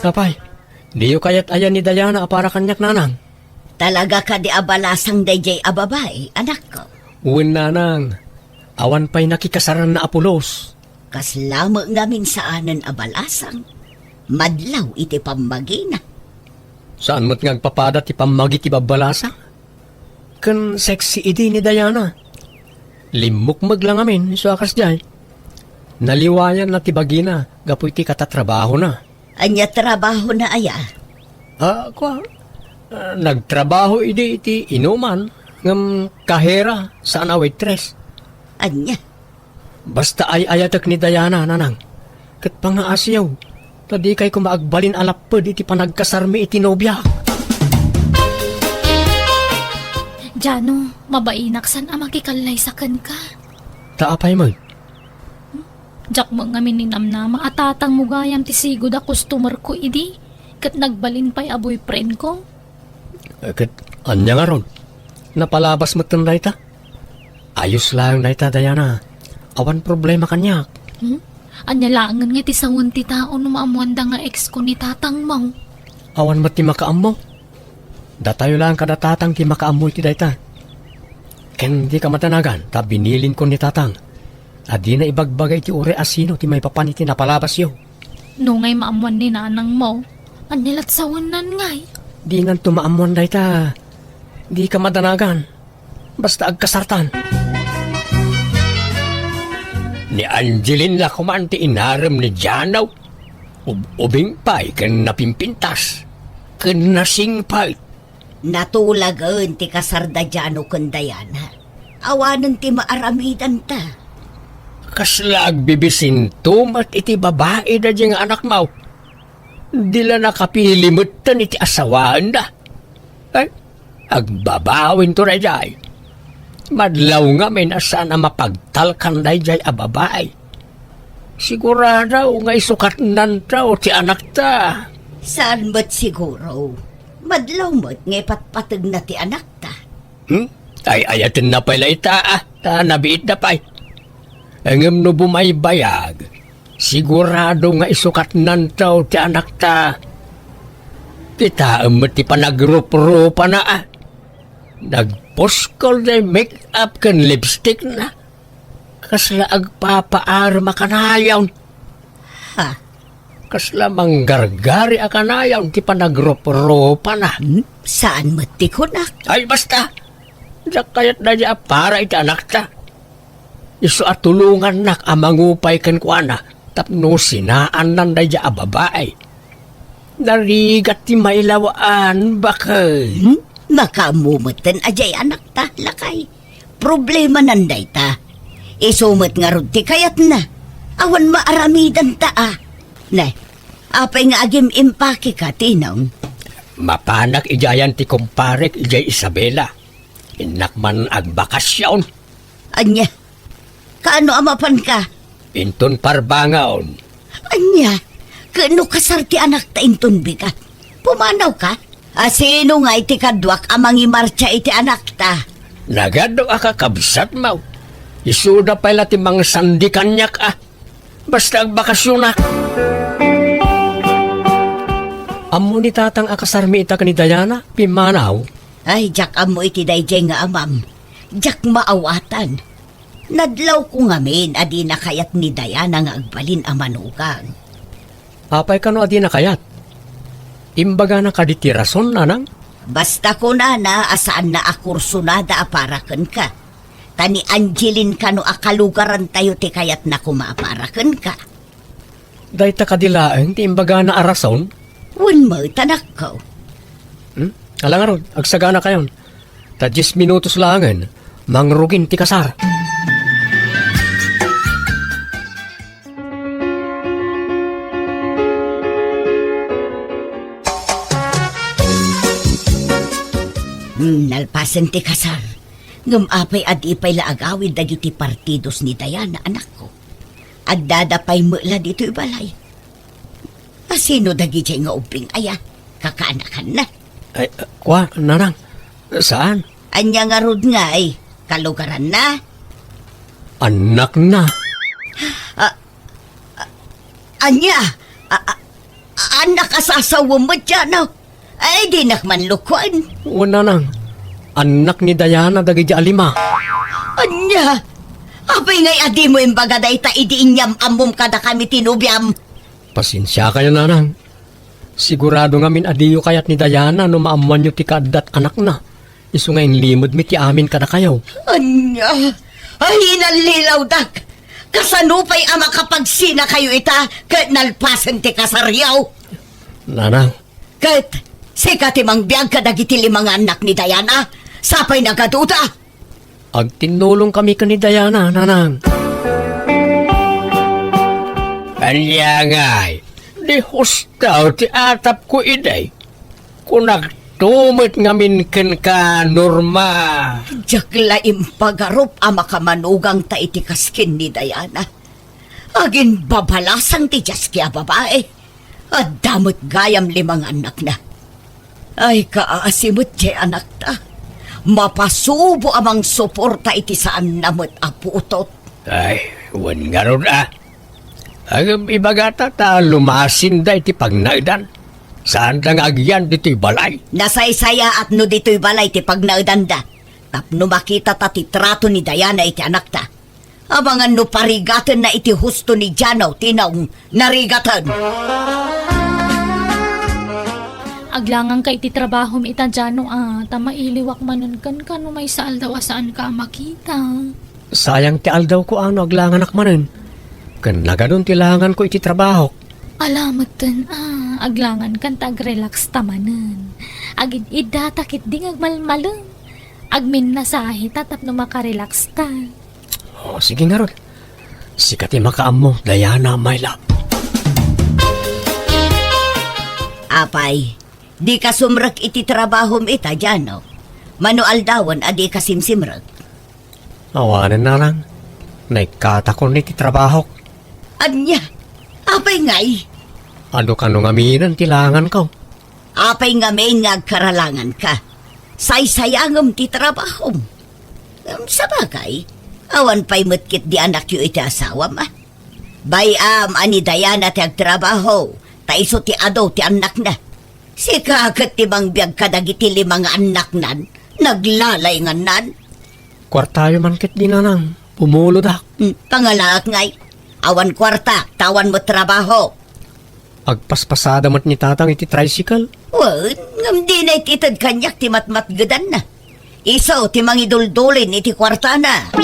Apay, diyo kayat aya ni Diana a para kaniak, nanang? Talaga kadi a balasang dayjay a babai, anakko? Wen, nanang. Awan pay nakikasaranna a pulos. Kasla met ngamin saanen a balasang. Madlaw iti pammagina. Saan met nga agpapada ti pammagi ti babbalasang? Ken sexy idi ni Diana. Limmukmeg la ngamin isu a kasdiay. Naliwayanna ti bagina gapu iti katatrabahona. Ania trabahona aya? Ah, kua, ah, nagtrabaho idi iti inuman, ngem kahera, saan a waitress. Ania? Basta ay-ayatek ni Diana, nanang. Ket pangaasiyo, ta dikay koma agbalin a lapped iti panagkasarmi iti nobia. Jano, mabainak saan a makikallaysa kenka. Ta apay met? Diak met ngamin ninamnama a tatangmo gayam ti sigud a customer ko idi, ket nagbalin pay a boyfriend ko. Eh, ket ania ngarud? Napalabas metten dayta? Ayos laeng dayta, Diana. Awan problema kaniak. Hmm? Ania laengen nga ti sawen ti tao no maammoanda nga ex ko ni tatangmo? Awan met ti makaammo. Datayo laeng kada tatang ti makaammo iti dayta. Ken dika madanagan ta binilinko ni tatang a dina ibagbaga iti uray a sino ti maipapan iti napalabasyo. No ngay maammoan ni nanangmo, ania lat sawennan ngay? Dinanto maammoan dayta. Dika madanagan. Basta agkasartan. Ni Angeline la koman ti inarem ni Jano. Ub-, ubing pay ken napimpintas. Ken nasingpet. Natulagen ti kasar da Jano ken Diana. Awanen ti maaramidanta. Kasla agbibisinto met iti babai daydiay nga anakmo. Di la nakapili metten iti asawaenda. Ay, agbabawinto daydiay. Madlaw ngamin a saan a mapagtalkan daydiay a babai. Sigurado nga isukatnanto ti anakta. Saan met siguro. Madlaw met nga ipatpategna ti anakta. Hmm? Ay-ayatenna pay la ita, ah, ta nabiitda pay. Ngem no bumaybayag, sigurado nga isukatnanto ti anakta. Kitaem met ti panagruprupana, ah. Nagpuskol day make-up ken lipstickna. Kasla agpapaarem a kanayon. Ha? Kasla manggargari a kanayon ti panagruprupana. Hmm? Saan met ti kunak? Ay, basta. Diak kayat daydiay a para iti anakta. Isu a tulongannak a mangupay kenkuana tapno sinaannan daydiay a babai. Narigat ti mailawaan, baket. Hmm? Makaammo metten a diay anakta, lakay. Problemanan dayta. Isu met ngarud ti kayatna. Awan maaramidanta, a. Ne, apay nga agim-impakeka, Tinong? Mapanak idiayan ti kumparek idiay Isabela. Innak man agbakasyon. Ania? Kaano a mapanka? Inton Parbangon. Ania? Ket no kasar ti anakta inton bigat, pumanawka? A sino ngay ti kaduak a mangimartsa iti anakta? Nagadu a kakabsatmo. Isuda pay la ti mangsandi kaniak, a. Basta agbakasyonak. Ammo ni tatang a kasarmi ita ken ni Diana, pimmanaw. Ay, diak ammo iti daydiay nga amam. Diak maawatan. Nadlawko ngamin a dina kayat ni Diana nga agbalin a manugang. Apay kano a dina kayat? Imbagana kadi ti rason, nanang? Basta kunana a saanna a kursonada a para kenka. Ta ni Angeline kano a kalugarantayo ti kayatna koma a para kenka. Dayta kadi laeng ti imbagana a rason? Wen met, anakko. Hmm? Ala ngarud, agsaganakayon. Ta dies minutos laengen, mangrugin ti kasar. Hmm, nalpasen ti kasar. Ngem apay a di pay la agawid dagiti partidos ni Diana, anakko? Addada pay met la ditoy balay. A sino dagidiay nga ubbing aya? Kakaanakanna? Ay, kua, nanang. Saan? Ania ngarud ngay? Kalugaranna? Annakna. A, a, ania? A, a, annak a sasawem met, Jano? Ay, dinak man lukuen. Wen, nanang. Annak ni Diana dagiti a lima. Ania? Apay ngay a dimo imbaga dayta idi inyam-ammom kadakami ti nobiam? Pasensiakayo, nanang. Sigurado ngamin a diyo kayat ni Diana no maammoanyo ti kaaddat anakna. Isu nga inlimedmi ti amin kadakayo. Ania? Ay, nallilawdak! Kasano pay a makapagsinakayo ita ket nalpasen ti kasaryo? Nanang. Ket sika ti mangbiag kadagiti lima nga annak ni Diana? Sapay nagaduda? Agtinnulongkami ken ni Diana, nanang. Ania ngay, di husto ti atapko idi. Kunak Diakto met ngamin kenka, Norma. Diak la impagarup a makamanugangta iti kaskin ni Diana. Aginbabalasang ti diaski a babai. Adda met gayam lima nga annakna. Ay, kaasi met ti anakta. Mapasubo a mangsuporta iti saanna met a putot. Ay, wen ngarud a. Ngem ibagata ta lumasinda iti pagnaedan. Saanda nga agyan ditoy balay. Nasaysayaat no ditoy balay ti pagnaedanda. Tapno makitata ti trato ni Diana iti anakta. Amangan no parigatenna iti husto ni Jano ti naung narigaten. Aglanganka iti trabahom ita, Jano, a, ta mailiwak manen kenka no maysa aldaw a saanka a makita. Sayang ti aldawko a no aglanganak manen. Ken nagadun ti langanko iti trabahok. Ala metten a, aglangankan ta agrelaxta manen. Agid-iddata ketdi nga agmalmalem. Agminnasahe ta tapno makarelaxta. O, sige ngarud. Sika ti makaammo, Diana, my love. Apay, dika sumrek iti trabahom ita, Jano? Mano aldawen a dika simsimrek? Awanen, nanang. Naikkatakon iti trabahok. Ania? Apay ngay? Adu kano ngaminen ti langanko. Apay ngamin nga agkaralanganka? Saysayangem ti trabahom. Em, sabagay, awan pay met ketdi anakyo iti asawam, a? Bay-am a ni Diana ti agtrabaho, ta isu ti adu ti annakna. Sika ket ti mangbiag kadagiti lima nga annaknan, naglalaingannan. Kuartayo man ketdi, nanang, pumulodak. Hmm, pangalaak ngay. Awan kuarta, ta awan met trabaho. Agpaspasada met ni tatang iti tricycle. Wen, ngem dina iti ited kaniak ti matmatgedanna. Isu ti mangiduldulin iti kuartana.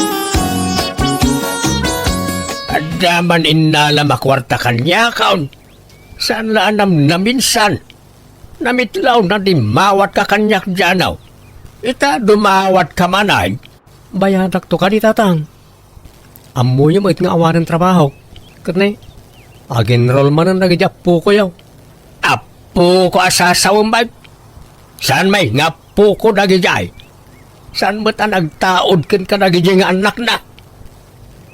Adda man innala a kuarta kaniakon. Saan la a namnaminsan. Namitlawna ti mawatka kaniak, Jano. Ita, dumawatka man ay. Bayadakto kadi, tatang. Ammoyo met nga awanen trabaho. Ket ne, ag-enroll manen dagiti appokoyo. Appoko a sasawem, bay? Saan may nga appoko dagidiay? Saan met a nagtaud kenka dagidiay nga annakna?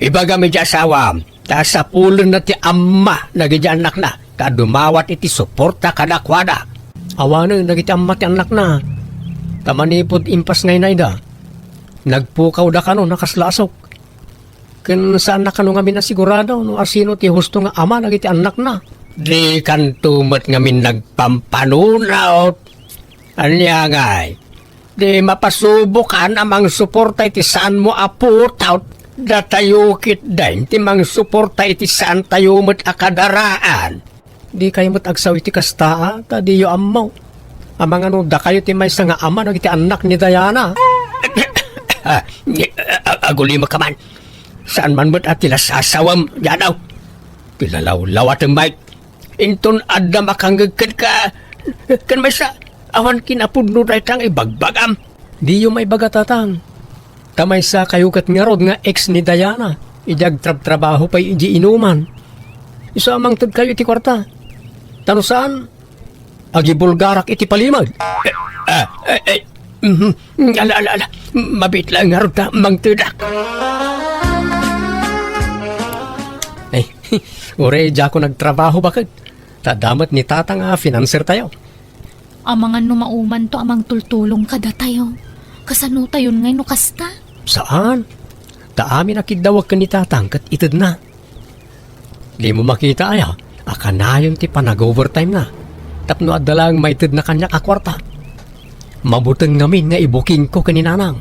Ibagam iti asawam, ta sapulenna ti amma dagiti annakna, ta dumawat iti suporta kadakuada. Awanen dagiti amma ti annakna, ta manipud impas nga inayda, nagpukawda kano a kasla asuk. Ken saanna kano ngamin a sigurado no asino ti husto nga ama dagiti annakna. Dikanto met ngamin nagpampanunot. Ania ngay? Di mapasubokan a mangsuporta iti saanmo a putot. Datayo ketdin ti mangsuporta iti saantayo met a kadaraan. Dikayo met agsao iti kasta, a, ta diyo ammo. Amangan no dakayo ti maysa nga ama dagiti annak ni Diana. Ah, a-, agulimek ka man. Saan man met a ti nasasawem, Jano. Pilalawlawatem, Mike. Inton adda makangngeg kenka, ken maysa, awan kinapudno dayta nga ibagbagam. Diyo maibaga, tatang. Ta maysa kayo ket ngarud nga ex ni Diana, idi agtrabtrabaho pay idi inuman. Isu a mangted kayo iti kuarta. Ta no saan, agibulgarak iti palimed. Ah, eh, eh, mhm. Ala, ala, ala. Mabiit laeng ngarud ta mangtedak. Eh, uray diakon agtrabaho, baket. Ta adda met ni tatang a financer tayo. Amangan no maumanto a mangtultulong kadatayo. Kasanotayon ngay no kasta? Saan? Ta amin a kiddawek ken ni tatang ket itedna. Dimo makita aya a kanayon ti panag-overtime na tapno adda laeng maitedna kaniak a kuarta? Mabuteng ngamin nga ibukingko ken ni nanang.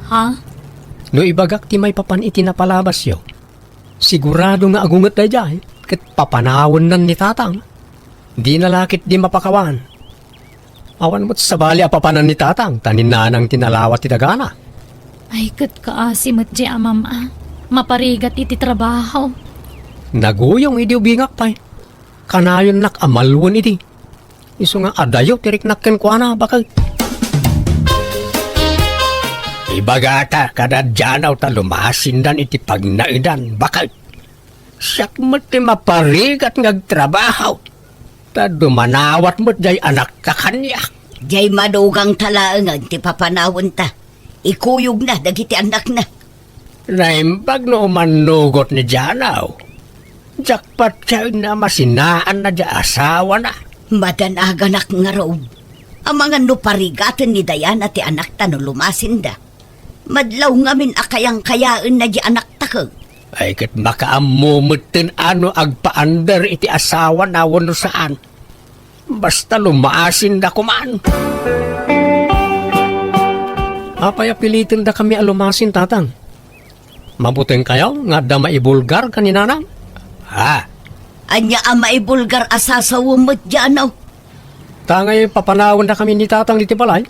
Ha? No ibagak ti maipapan iti napalabasyo, sigurado nga agunget daydiay ket papanawennan ni tatang. Dina la ketdi mapakawan. Awan met sabali a papanan ni tatang ta ni nanang ti nalawa ti dagana. Ay, ket kaasi met di amam a maparigat iti trabaho. Naguyong idi ubingak pay. Kanayonnak a malwen idi. Isu nga adayo ti riknak kenkuana, baket. Ibagata kada Jano ta lumasindan iti pagnaedan, baket. Siak met ti maparigat nga agtrabaho, ta dumanawat met jay anakta kaniak. Diay madugangta laengen ti papanawenta. Ikuyogna dagiti annakna. Naimbag no umannugot ni Janaw. Diak patien a masinaanna diay asawana. Madanaganak ngarud. Amangan no parigaten ni Diana ti anakta no lumasinda. Madlaw ngamin a kayangkayaenna diay anakta ket. Ay, ket makaammo metten a no agpaandar iti asawana wenno saan. Basta lumasinda koman. Apay a pilitendakami a lumasin, Tatang? Mabutengkayo nga adda maibulgar ken ni Nanang? Ha? Ania a maibulgar a sasawem met, Janaw? Ta ngay papanawendakami ni Tatang ditoy balay.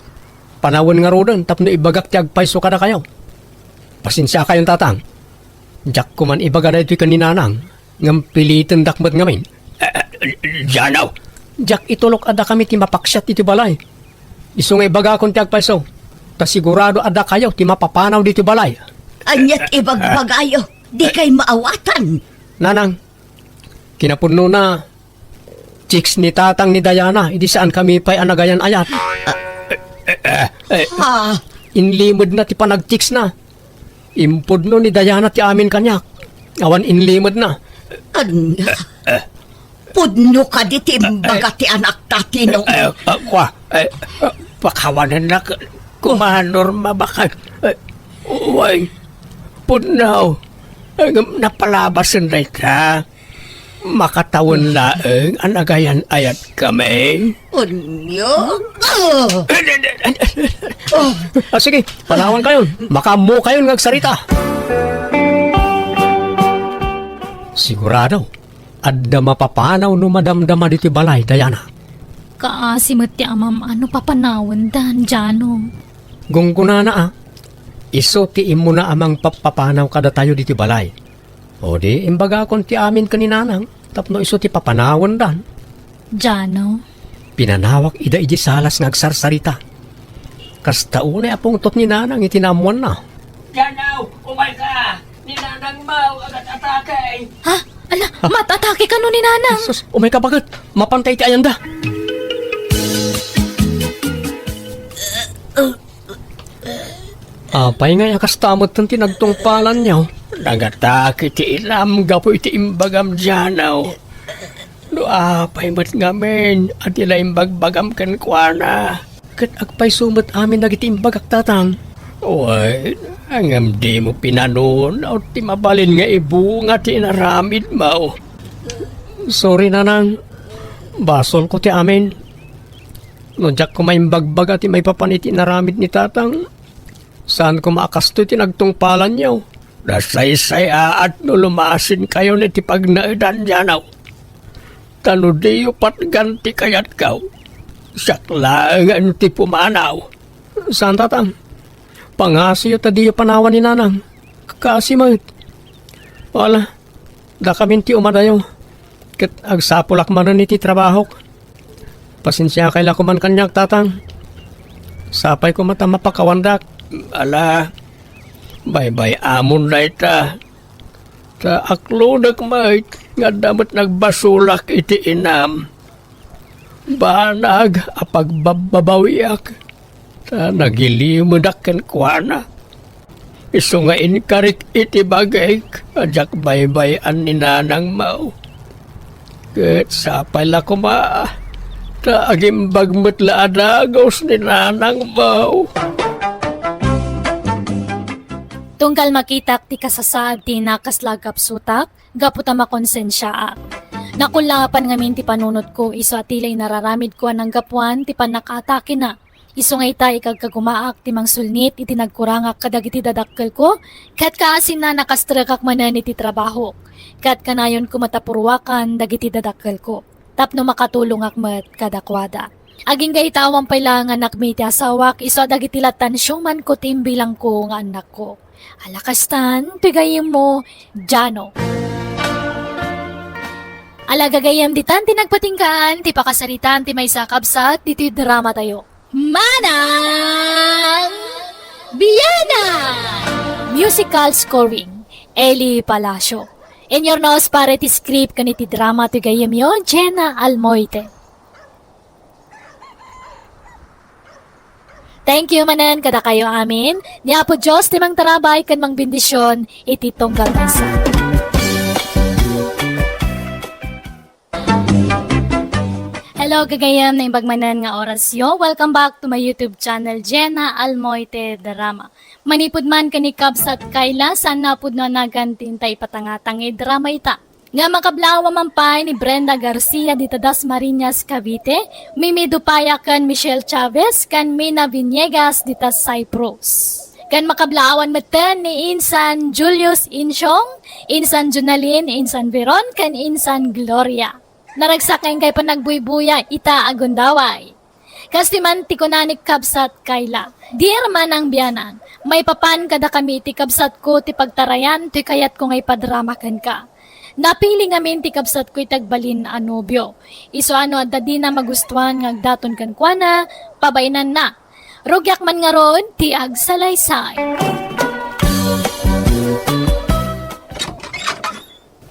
Panawen ngaruden tapno ibagak ti agpayso kadakayo. Pasensiakayon, Tatang. Diak koman ibaga daytoy ken ni Nanang, ngem pilitendak met ngamin. Eh, eh, Janaw! Diak itulok a dakami ti mapaksiat iti balay. Isu nga ibagakon ti agpayso, ta sigurado a dakayo ti mapapanaw ditoy balay. Aniat ibagbagayo? Dikay maawatan. Nanang, kinapudnona, chicks ni Tatang ni Diana, idi saankami pay a nagayan-ayat. Eh, eh, eh, eh. Ah. Inlimedna ti panagchicksna. Impudno ni Diana ti amin kaniak. Awan inlimedna. Ania? Pudno kadi ti imbaga ti anakta, Tino? Eh, eh, kua, eh, pakawanennak, koma, Norma, baket, eh, way, pudno. Eh, ngem napalabasen dayta. Makatawen laeng a nagayan-ayatkami. Ania? Ah! Ah, sige, panawankayon. Makaammokayon nga agsarita. Sigurado, adda mapapanaw no madamdama ditoy balay, Diana. Kaasi met ti amam-an no papanawenda, Jano. Gunggonana, a. Isu ti immuna a mangpappapanaw kadatayo ditoy balay. O di, imbagakon ti amin ken ni Nanang tapno isu ti papanawendan. Jano. Pinanawak ida idiay salas nga agsarsarita. Kasta unay a pungtot ni Nanang iti naammoanna. Jano, umayka! Ni Nanang Mau agat-atake! Ha? Ala, mat-atake kano ni Nanang? Sus, umayka, baket. Mapanta iti ayanda. Apay ngay a kasta metten ti nagtungpalanyo? Nag-atake ti inam gapu iti imbagam, Jano. No apay met ngamin a ti la imbagbagam kenkuana? Ket agpayso met amin dagiti imbagak, Tatang? Wen, ngem dimo pinanunot ti mabalin nga ibunga ti inaramidmo. Sorry, Nanang. Basolko ti amin. No diak koma imbagbaga ti maipapan iti inaramid ni Tatang, saan koma a kastoy ti nagtungpalanyo. Nasaysayaat no lumasinkayon iti pagnaedan, Jano. Ta no diyo patgan ti kayatko, siak laengen ti pumanaw. Saan, Tatang. Pangasiyo ta diyo panawan ni Nanang. Kaasi met. Wala, dakamin ti umadayo. Ket agsapulak manen iti trabahok. Pasensiakay la koman kaniak, Tatang. Sapay koma ta mapakawandak. Ala, baybay-amon dayta. Ta aklodek met nga adda met nagbasolak iti inam. Banag a pagbabbabawiak, ta nagilimedak kenkuana. Isu nga inkarik iti bagik a diak baybay-an ni Nanang Mau. Ket sapay la koma, ta agimbag met la a dagus ni Nanang Mau. Tunggal makitak ti kasasaad ti nakasla a gapsutak, gapu ta makonsensiaak. Nakullaapan ngamin ti panunotko isu a ti la inararamidko a nanggapuan ti pannakaatakena. Isu nga ita, ikagkagumaak ti mangsulnit iti nagkurangak kadagiti dadakkelko, ket kaasinna, nakastrekak manen iti trabahok. Ket kanayonko met a purwakan dagiti dadakkelko tapno makatulongak met kadakuada. Agingga ita, awan pay la nga annakmi ti asawak, isu a dagiti lattan siomanko ti imbilangko nga annakko. Ala kastan, ti gayyemmo, Jano. Ala gagayyem, ditan ti nagpatinggaan ti pakasaritaan ti maysa a kabsat ditoy dramatayo. Manang Biana! Musical scoring, Eli Palacio. Inurnos para iti script ken iti drama ti gayyemyo, Jenna Almoite. Thank you manen kadakayo amin. Ni Apo Dios ti mangtarabay ken mangbendision iti tunggal maysa. Hello, gagayem, naimbag manen nga orasyo. Welcome back to my YouTube channel, Jenna Almoite Drama. Manipud man ken ni Kabsat Kayla, saan pudno a nagan ti inta ipatanga-tanga ti drama ita. Nga makablaaw man pay ni Brenda Garcia dita Dasmariñas, Cavite, Mimi Dupaya ken Michelle Chavez ken Mina Viniegas dita Cyprus. Ken makablaawan metten ni Insan Julius Insyong, Insan Jonalyn, Insan Veron, ken Insan Gloria. Naragsak nga inkay panagbuybuya ita a gundaway. Kas ti man ti kuna ni Kabsat Kayla, "Dear Manang Bianang, maipapan kadakami ti kabsatko ti pagtarayan toy kayatko nga ipadrama kenka. Napili ngamin ti kabsatko iti agbalin a nobio. Isu a no adda dina magustuan nga agdaton kenkuana, pabainanna. Rugiak man ngarud ti agsalaysay."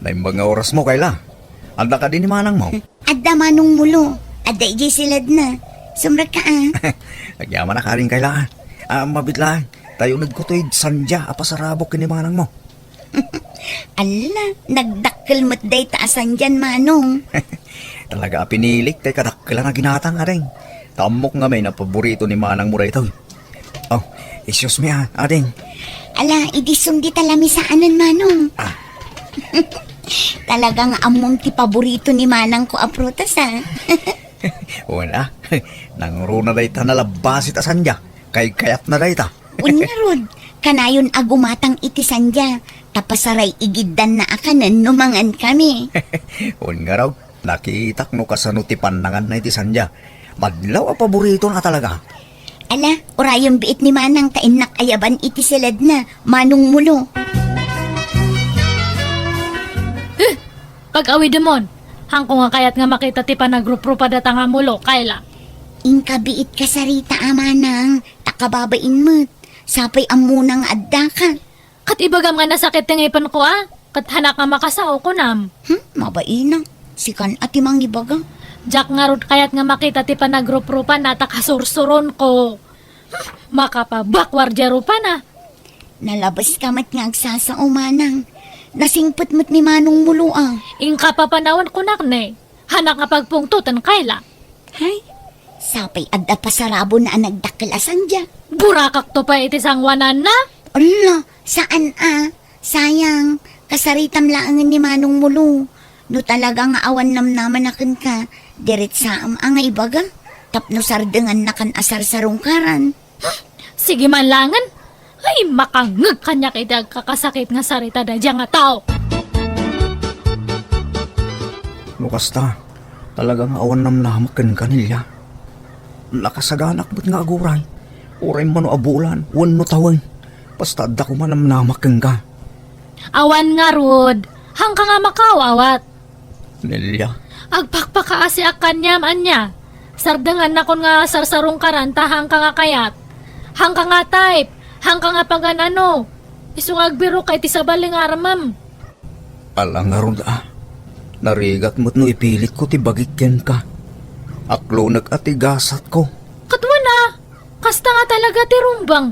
Naimbag nga orasmo, Kayla. Adda kadi ni manangmo? Adda, Manong Mulo. Adda idiay siledna. Sumrekka, a. Agyamanak, Ading Kayla. A, mabiit laeng. Ta unegko toy sandia a pasarabok ken ni manangmo. Alla, nagdakkel met dayta a sandian, Manong. Talaga a pinilik tay kadakkelan a ginatang, Ading. Ta ammok ngamin a paborito ni manangmo daytoy. Oh, excuse me, a, Ading. Ala, idi sumdi ta lamisaanen, Manong. A. Talaga nga ammom ti paborito ni manangko a prutas, a. Wen, a. Nangruna dayta nalabbasit a sandia. Kaykayatna dayta. Wen ngarud, kanayon a gumatang iti sandia, ta pasaray-igiddanna a kanen no mangankami. Wen ngarud, nakitak no kasano ti pannanganna iti sandia. Madlaw a paboritona talaga. Ala, urayem biit ni manang ta innak ayaban iti siledna, Manong Mulo. Eh, pag-awidemon. Haanko nga kayat nga makita ti panagruprupa dayta nga Mulo, Kayla. Inka biit kasarita, a manang, ta kababain met. Sapay ammona nga addaka. Ket ibagam nga nasakit ti ngipenko, a? Ket haanak nga makasao, kunam. Hmm, mabainak. Sikan a ti mangibaga. Diak ngarud kayat nga makita ti panagruprupanna ta kasursuronko. Hmm, makapabakwar diay rupana. Nalabeska met nga agsasao, manang. Nasingpet met ni Manong Mulo, a. Inka papanawen kunak ne. Haanak nga pagpungtoten, Kayla. Hay, sapay adda pasarabona a nagdakkel a sandia. Burakakto pay iti sangoananna. Ala, saan a. Sayang, kasaritam laengen ni Manong Mulo. No talaga nga awan namnamana kenka, diretsaem a nga ibaga. Tapno sardengannakan a sarsarungkaran. Sige man laengen. Ay, makangngeg kaniak iti agkakasakit nga sarita daydiay nga tao. No kasta, talaga nga awan namnamak kenka, Nelia. Nakasaganak met nga aguray, uray mano a bulan wenno tawen, basta adda koma namnamak kenka. Awan ngarud, haanka nga makaawat. Nelia. Agpakpakaasiak kaniam, ania? Sardengannakon nga sarsarungkaran ta haanka nga kayat. Haanka nga type. Haanka nga pagan-ano. Isu nga agbirokka iti sabali nga armem. Ala ngarud a. Narigat met no ipilitko ti bagik kenka. Aklonek a ti gasatko. Ket wen a. Kasta nga talaga ti rumbeng.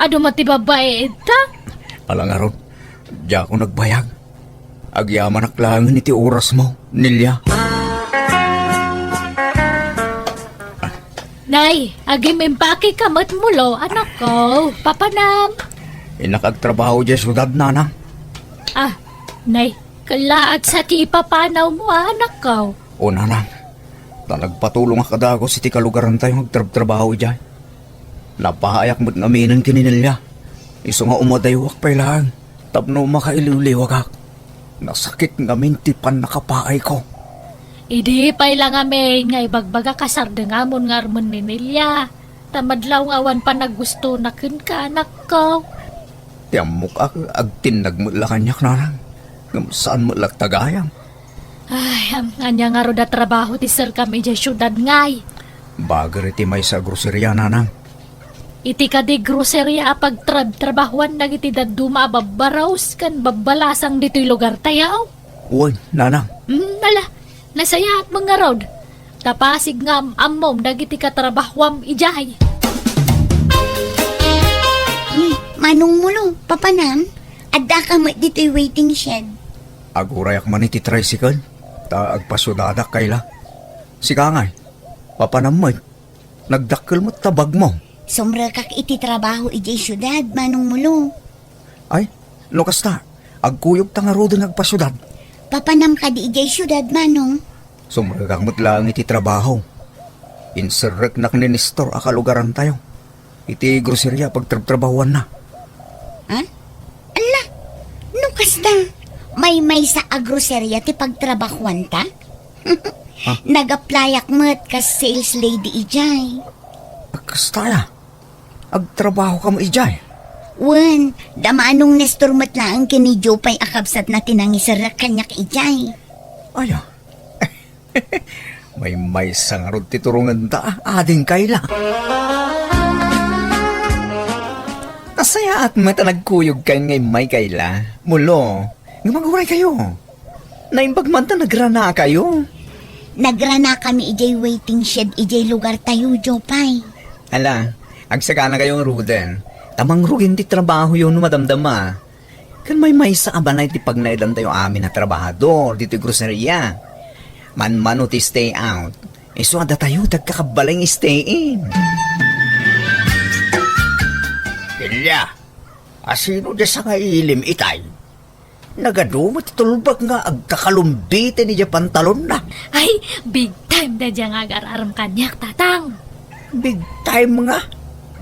Adu met ti babbai ita? Ala ngarud. Diakon agbayag. Agyamanak laengen iti orasmo, Nelia. Nay, agimpakika met, Mulo, anakko. Papanam. Innak agtrabaho diay siudad, nanang. Ah, nay, kellaat sa ti ipapanawmo, anakko. O, nanang. Ta nagpatulongak a dagus iti kalugarantayo nga agtrabtrabaho idiay. Napaayak met ngaminen ken ni Nelia. Isu nga umadaywak pay laeng tapno makailiwliwagak. Nasakit ngamin ti pannakapaayko. Idi pay la ngamin nga ibagbagak a sardengamon nga armen ni Nelia, ta madlaw nga awan panagustona kenka, anakko. Ti ammok a, agtinnag met la kaniak, nanang, ngem saan met la ti gayam. Ay, am-, ania ngarud a trabaho ti serkam idiay siudad ngay? Bager iti maysa a groceria, nanang. Iti kadi groceria a pagtrabtrabahuan dagiti dadduma a babbarus ken babbalasang ditoy lugartayo? Wen, nanang. Mm, ala, nasayaat met ngarud. Ta pasig nga am-ammom dagiti katrabahuam idiay. Manong Mulo, papanam? Addaka met ditoy waiting shed. Agurayak man iti tricycle, ta agpasiudadak, Kayla. Sika ngay, papanam met. Nagdakkel met ta bagmo. Sumrekak iti trabaho idiay siudad, Manong Mulo. Ay, no kasta, agkuyogta ngaruden nga agpasiudad. Papanam kadi idiay siudad, Manong? Sumrekak met laeng iti trabaho. Inserreknak ni Nestor a kalugarantayo iti groseria a pagtrabtrabahuanna. Ha? Ala, no kasta, maymaysa a groseria ti pagtrabahuanta? Ah. Nag-applyak met kas sales lady idiay. Kasta aya? Agtrabaho ka met idiay? Wen, da Manong Nestor met laeng ken ni Jopay a kabsatna ti nangiserrek kaniak idiay. Aya? Maymaysa ngarud ti turongenta, ading Kayla. Nasayaat met a nagkuyogkayon nga immay, Kayla. Mulo, nga maguray kayo. Naimbag man ta nagranakayo. Nagranakami idiay waiting shed idiay lugartayo, Jopay. Ala, agsakanakayo ngaruden, ta mangrugin ti trabahoyo no madamdama. Ken maymaysa a balay ti pagnaedantayo amin a trabahador ditoy groseria. Manmano ti stay out, isu a datayo ti agkakabbalay nga stay in. Ilia, asino diay sangailim itay? Nagadu met ti tulbag nga agkakalumbiten idiay pantalonna. Ay, big time daydiay nga agar-arem kaniak, Tatang. Big time nga?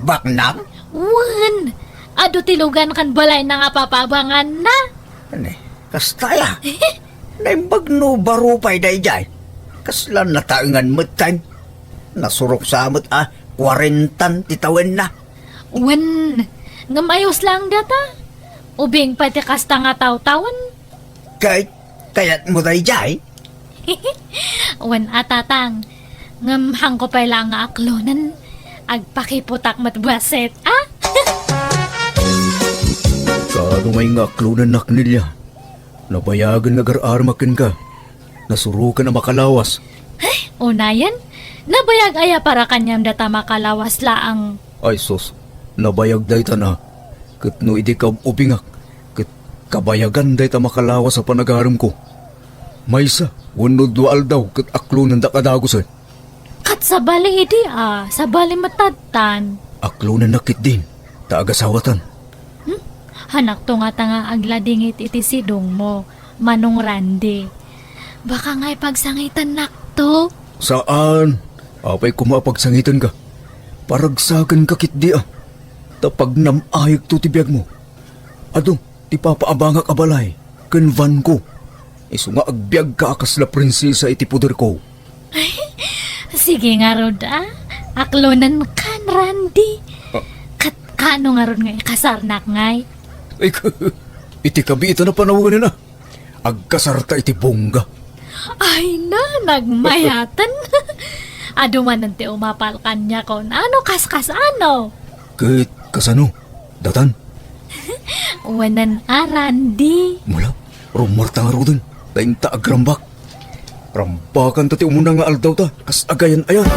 Baknang? Wen, adu ti lugan ken balayna nga papabanganna. Ani, kasta aya? Naimbag no baro pay daydiay. Kasla nataengan met time. Nasurok sa met a kuarentan ti tawenna. Wen, ngem ayos laeng data. Ubing pay ti kasta nga tawtawen. Kay, kayatmo daydiay? Wen a, Tatang. Ngem haanko pay laeng nga aklonen. Agpakiputak met bassit, a? Kaano ngay nga aklonennak, Nelia? Nabayagen nga agar-aremak kenka. Nasuroken a makalawas. Ay, unayen? Nabayag aya para kaniam data makalawas laeng? Ay sus, nabayag daytan a. Ket no idi kaub-ubingak, ket kabayagan dayta makalawas a panagaremko. Maysa wenno dua aldaw ket aklonendak a dagusen. Ket sabali idi a, sabali met tattan. Aklonennak ketdin, ta agasawatan. Hmm? Hanakto ngata nga agladingit iti sidongmo, Manong Randy. Baka ngay pagsangitennakto? Saan? Apay koma a pagsangitenka? Paragsakenka ketdi a. Ta pagnam-ayekto ti biagmo. Adu, ti papaabangak a balay ken vanko. Isu nga agbiagka a kasla prinsesa iti poderko. Ay, sige ngarud, a. Aklonenkan, Randy. Ah. Ket kaano ngarud nga ikasarnak ngay? Ay, iti kabiitan a panawen a. Agkasarta iti bongga. Ay na, nagmayaten. Adu manen ti umapal kaniak, kun ano, kaskas ano? Ket kasano? Datan? Wen a, Randy. Mula, rumarta ngaruden, ta inta agrambak. Rambakanta ti umuna nga aldawta, kas agayan-ayan.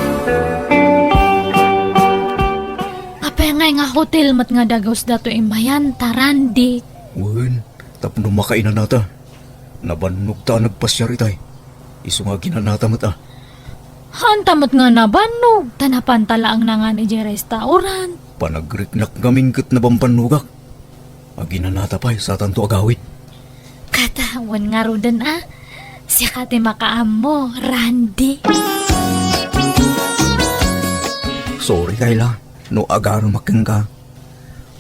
Apay ngay nga hotel met nga dagus datoy immayanta, Randy? Wen, tapno makainanata. Nabannogta a nagpasiar itay. Isu nga aginanata met a. Haanta met nga nabannog, ta napanta laeng nangan idiay restaurant. Panagriknak ngamin ket nabambannogak. Aginanata pay, satanto agawid. Kata, wen ngaruden a. Sika ti makaammo, Randy. Sorry, Kayla, no agarumak kenka.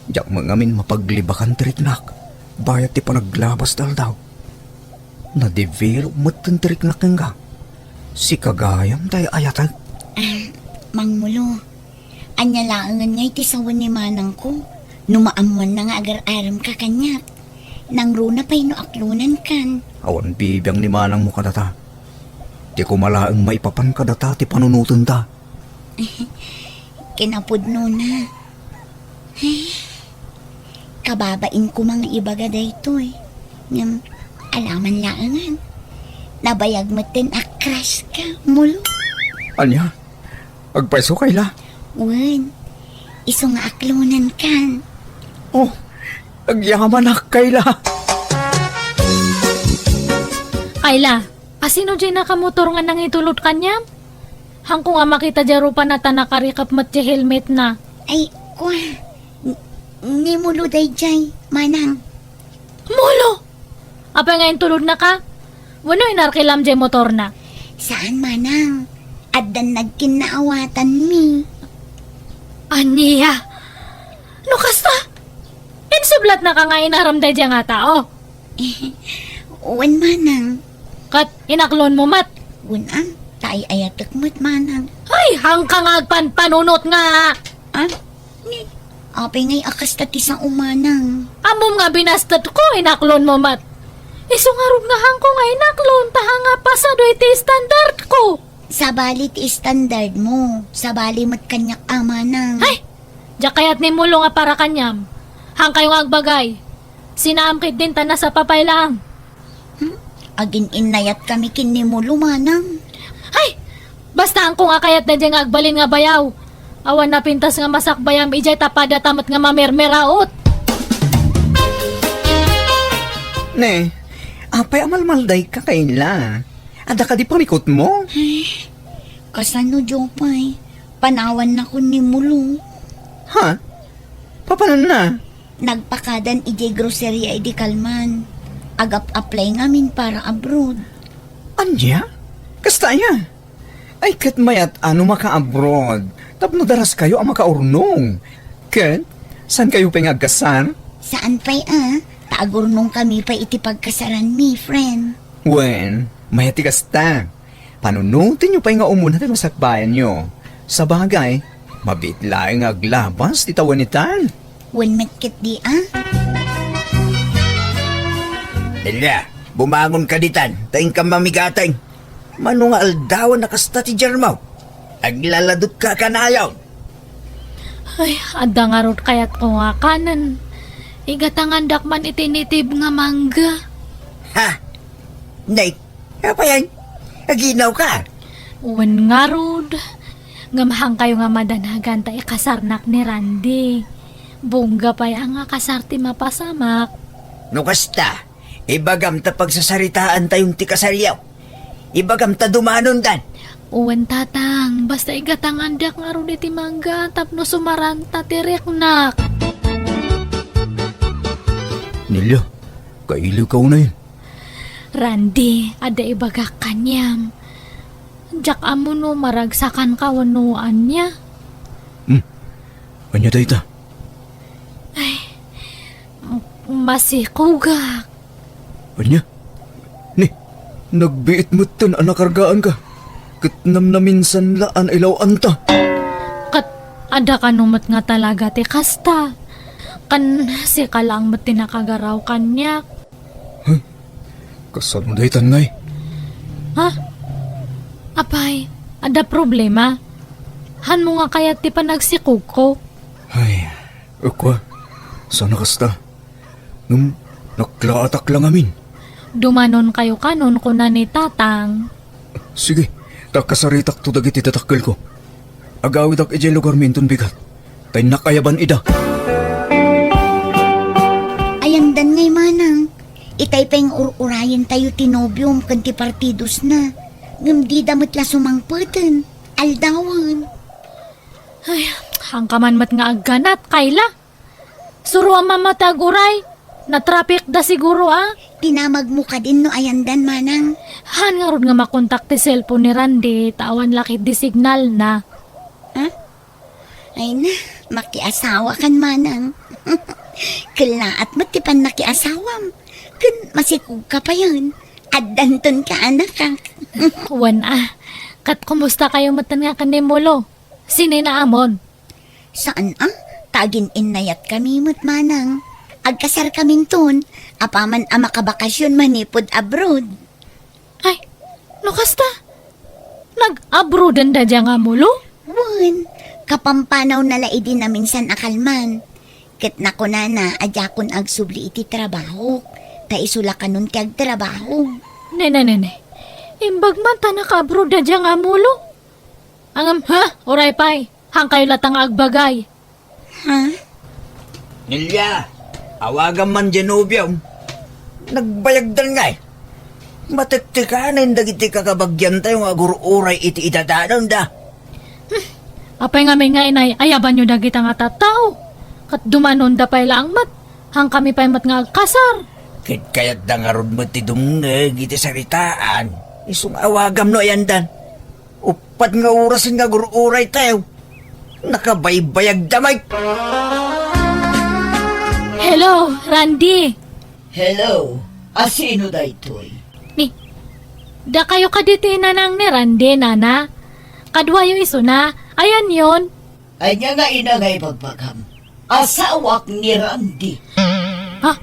Diak met ngamin mapaglibakan ti riknak bayat ti panaglabas ti aldaw. Nadevelop metten ti riknak kenka. Sika gayam ti ay-ayatek. Ah, Mangmulo, ania laengen ngay ti sawen ni manangko no maammoanna nga agar-aremka kaniak? Nangruna pay no aklonenkan. Awan bibiang ni manangmo kadata. Ti koma laeng maipapan kadata ti panunotenta. Kinapudnona. Ay, kababain koma nga ibaga daytoy. Ngem, alaman laengen. Nabayag metten a crush ka, Mulo. Ania? Agpayso, Kayla? Wen, isu nga aklonenkan. Oh, agyamanak, Kayla. Kayla, asino diay nakamotor nga nangitulod kaniam? Haanko nga makita diay rupa na ta nakarikep met diay helmetna. Ay, kua, n-, ni Mulo daydiay, manang. Mulo! Apay nga intulodnaka? Wenno inarkilam diay motorna? Saan, manang. Addan nagkinnaawatanmi. Ania? No kasta, insublatnaka nga inaram daydiay nga tao? Wen, manang. Ket inaklonmo met? Wen, a, ta ay-ayatek met, manang. Ay, haanka nga agpanpanunot nga. Ah? Ni, apay ngay a kasta ti sao, manang? Ammom nga binastetko, inaklonmo met. Isu ngarud nga haanko nga inaklon, ta haan nga pasado iti standardko. Sabali ti standardmo, sabali met kaniak a, manang. Ay! Diak kayat ni Mulo nga para kaniam. Haankayo nga agbagay. Sinaam ketdin ta nasapa pay laeng. Hmm? Agin-innayatkami ken ni Mulo, manang. Ay! Basta haanko nga kayat daydiay nga agbalin nga bayaw. Awan napintas nga masakbayam idiay ta padata met nga mamermeraot. Ne, apay a malmaldayka, Kayla? Adda kadi pamikotmo? Ay, kasano, Jopay? Panawannakon ni Mulo. Ha? Papananna? Nagpakadan idiay groceria idi kalman. Agap-apply ngamin para abroad. Ania? Kasta aya? Ay, ket mayat a no maka-abroad tapno daraskayo a makaurnong. Ket, saankayo pay nga agkasar? Saan pay a, ta agurnongkami pay iti pagkasaranmi, friend. Wen, mayat ti kasta. Panunotenyo pay nga umuna ti masakbayanyo. Sabagay, mabiit laeng nga aglabas ti tawen itan. Wen met ketdi a. Nelia, bumangonka ditan, ta inkam mamigateng. Mano nga aldawan a kasta ti diarmo? Aglaladutka a kanayon. Ay, adda ngarud kayatko nga kanen. Igatangandak man iti native nga mangga. Ha? Nay, apay a? Aginawka? Wen ngarud. Ngem haankayo nga madanagan ta ikasarnak ni Randy. Bongga pay a nga kasar ti mapasamak. No kasta, ibagam ta pagsasaritaantayon ti kasaryo. Ibagam ta dumanondan. Wen, Tatang, basta igatangandak ngarud iti mangga tapno sumaranta ti riknak. Nelia, kailiwka unayen. Randy, adda ibagak kaniam. Diak ammo no maragsakanka wenno ania. Hmm. Ania dayta? Ay, masikogak. Ania? Ni, nagbiit metten a nakargaanka, ket namnaminsan la a nailaw-anta. Ket adda kano met nga talaga ti kasta? Ken sika laeng met ti nakagaraw kaniak. Huh? Kasano daytan ngay? Ha? Apay, adda problema? Hanmo nga kayat ti panagsikogko? Ay, ukwa, saan a kasta? Ngem naklaatak la ngamin. Dumanonkayo kanon, kuna ni Tatang. Sige, ta kasaritakto dagiti dadakkelko. Agawidak idiay lugarmi inton bigat, ta innak ayaban ida. Ayandan ngay, manang. Itay pay nga ur-urayentayo ti nobiom ken ti partidosna. Ngem dida met la sumangpeten. Aldawen. Ay, haanka man met nga agganat, Kayla. Suroam a mata aguray. Natrapikda siguro, a? Tinamagmo kadin no ayandan, manang. Haan ngarud nga makontak ti cellphone ni Randy, ta awan la ketdi signalna. Ha? Ay na, makiasawakan, manang. Kellaat met ti pannakiasawam. Ken masikogka payen. Addanton kaanakak. Wen a. Ket kumustakayo metten nga ken ni Mulo? Sininaamon? Saan a, ta agin-innayatkami met, manang. Agkasarkaminton, apaman a makabakasyon manipud abroad. Ay, no kasta, nag-abroaden daydiay nga Mulo? Wen, kapampanawna la idi naminsan a kalman. Ket nakunana a diakon agsubli iti trabahok, ta isu la kanon ti agtrabaho. Ne, ne, ne, ne. Imbag man ta naka-abroad daydiay nga Mulo. Ngem, ha? Uray pay. Haankayo latta nga agbagay. Ha? Nelia, awagam man diay nobiom. Nagbayagdan ngay. Matektekanen dagiti kakabagiantayo nga agur-uray iti idadaananda. Apay ngamin nga inay-ayabanyo dagita nga tattao? Ket dumanonda pay laeng met, hangkami pay met nga agkasar. Ket kayatda ngarud met ti dumngeg iti saritaan. Isu nga awagam no ayandan. Uppat nga orasen nga agur-uraytayo. Nakabaybayagda met. Hello, Randy. Hello. A sino daytoy? Ni, dakayo kadi ti inanang ni Randy, nana? Kaduayo isuna. Ayanyon? Ania nga ina nga ibagbagam? Asawak ni Randy. Ha?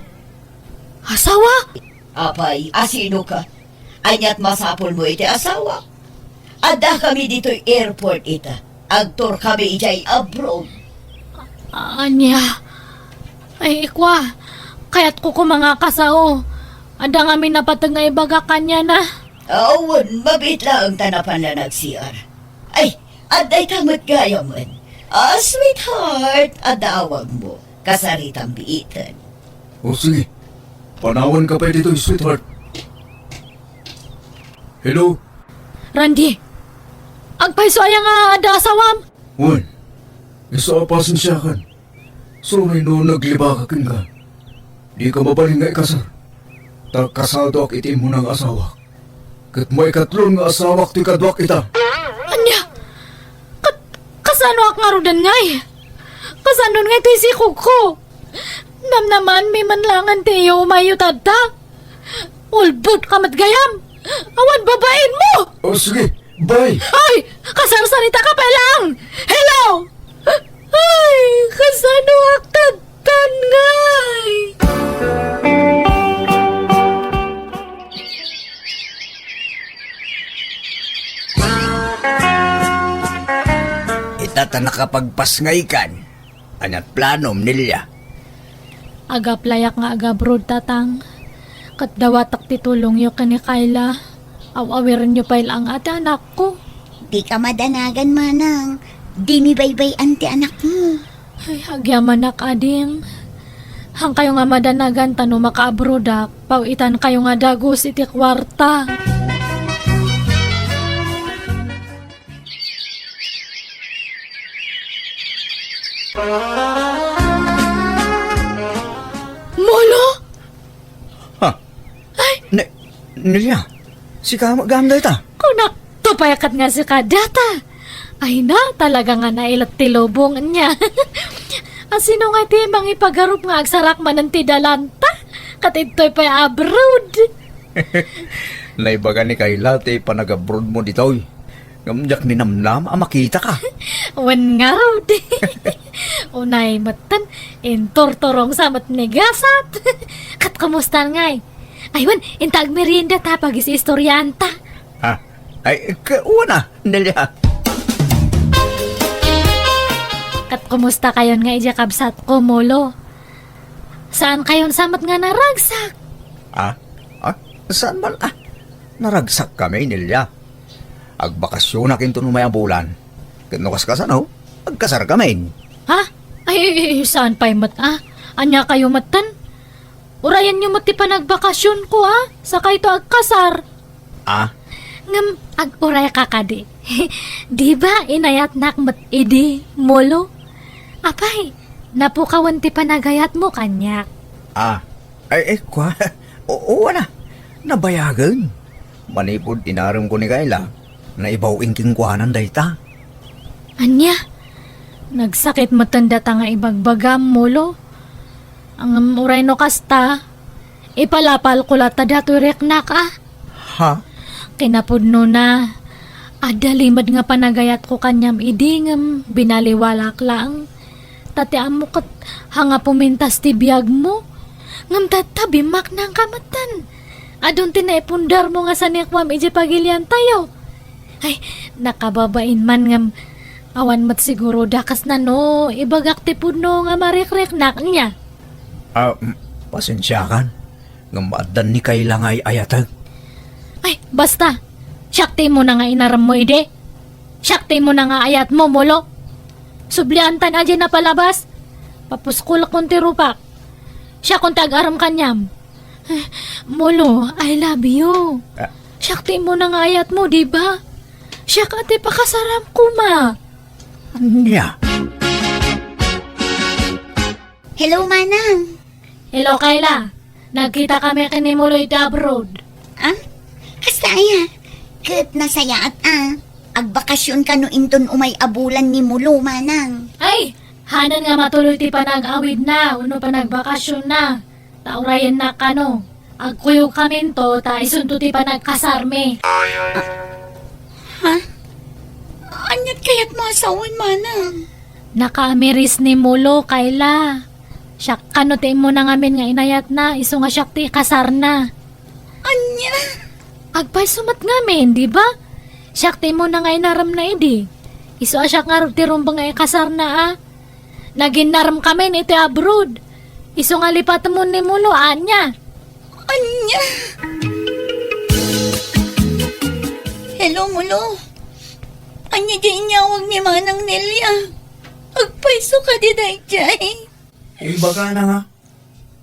Asawa? Apay, a sino ka? Ania't masapulmo iti asawa? Addakami ditoy airport ita. Agtour kami idiay abroad. Ania? Ay, ikwa, kayatko koma nga kasao. Adda ngamin napateg nga ibagak kaniana. Awan, mabiit laeng ta napan la nag-C R. Ay, adda ita met gayamen. Ah, sweetheart, adda awagmo. Kasaritam biiten. O sige, panawanka pay ditoy, sweetheart. Hello? Randy, agpayso aya nga adda asawam? Wen, isu a pasensiakan. Suroy no naglibakak kenka. Dika mabalin nga ikasar. Ta kasadoak iti immuna nga asawak. Ket maikatlon nga asawak ti kaduak ita. Ania? Kat-, kasanoak ngaruden ngay? Kasanon ngay ti sikogko? Namnamaanmi man laengen ti iyo umayyo tatta? Ulbodka met gayam! Awan babainmo! O, sige, bye! Ay! Kasarsaritaka pay laeng! Hello! Ay, kasanoak tattan ngay? Ita ta nakapagpasngaykan. Ania't planom, Nelia? Agaplayak nga agabroad, Tatang. Ket dawatek ti tulongyo ken ni Kayla. Aw-awirenyo pay laeng a ti anakko. Dika madanagan, manang. Dimi baybay-an ti anakmo. Ay, agyamanak, ading. Haankayo nga madanagan ta no makaabroadak, paw-itankayo nga dagus iti kuarta. Molo? Ha? Ay! Ne-, Nelia, sika met gayam dayta? Kunak, tupay ket nga sika dayta. Ay na, talaga nga nailet ti lubong niya. A sino ngay ti mangipagarup nga agsarak manen ti dalanta? Ket ditoy pay abroad. Naibaga ni Kayla ti panagabroadmo ditoy. Ngem diak ninamnam a makitaka. Wen ngarud. Unay metten, inturturongsa met ni gasat. Ket kumusta ngay? Ay, wen, inta agmerienda ta pagis-istoriaanta. Ha? Ay, ka-, wen a, Nelia. Ket kumusta kayon nga idiay kabsatko, Molo? Saan kayon sa met nga naragsak? Ah? Ah? Saan man? Ah, naragsak kami, Nelia. Agbakasionak inton umay a bulan. Ket no kaskasano, agkasar kami. Ha? Ay, ay, ay, saan pay met, ah? Ania kayo metten? Urayanyo met ti panagbakasionko, ah? Sakayto agkasar. Ah? Ngem ag-uray ka kadi. Di ba inayatnak met idi, Molo? Apay, napukawen ti panagayatmo kaniak. Ah, ay, ay, kua. Oo, ana. Nabayagen. Manipud inaremko ni Kayla, naibaw-in kenkuanan dayta. Ania? Nagsakit metten data nga ibagbagam, Molo. Ngem uray no kasta, ipalapalko latta datoy riknak, a. Ha? Kinapudnona, adda limed nga panagayatko kaniam idi ngem binaliwalak laeng. Ta ti ammo ket hanga pumintas ti biagmo. Ngem tatta, bimmaknangka metten. Adun ti naipundarmo nga sanikuam idiay pagiliantayo. Ay, nakababain man ngem awan met siguro dakesna no ibagak ti pudno nga marikriknak nia. Ah, mm, pasensiakan. Ngem addan ni Kayla nga ay-ayatek. Ay, basta. Siak ti immuna nga inaremmo idi. Siak ti immuna nga ayatmo, Molo. Sublianta a diay napalabas. Papuskolkon ti rupak. Siakon ti agarem kaniam. Eh, Mulo, I love you. Ah. Siak ti immuna nga ayatmo, di ba? Siak a ti pakasaram koma. Ania? Hello, Manang. Hello, Kayla. Nagkita kami ken ni Mulo iti abroad. Ah? Kasta aya? Ket nasayaat a. Agbakasyon kano inton umay a bulan ni Mulo, Manang. Ay, hanan nga matuloy ti panag-awidna wenno panagbakasyonna. Ta urayennak kano. Agkuyogkaminto ta isunto ti panagkasarmi. Ha? Aniat kayatmo a sawen, Manang? Nakaamiris ni Mulo, Kayla. Siak kano ti immuna ngamin nga inayatna, isu nga siak ti ikasarna. Ania? Agpayso met ngamin, di ba? Siak ti immuna nga inaremna idi. Isu a siak ngarud ti rumbeng nga ikasarna, a. Naginaremkamin iti abroad. Isu nga lipatemon ni Mulo, ania? Ania? Hello, Mulo. Ania di inyawag ni Manang Nelia? Agpayso kadi daydiay? Ibagana nga.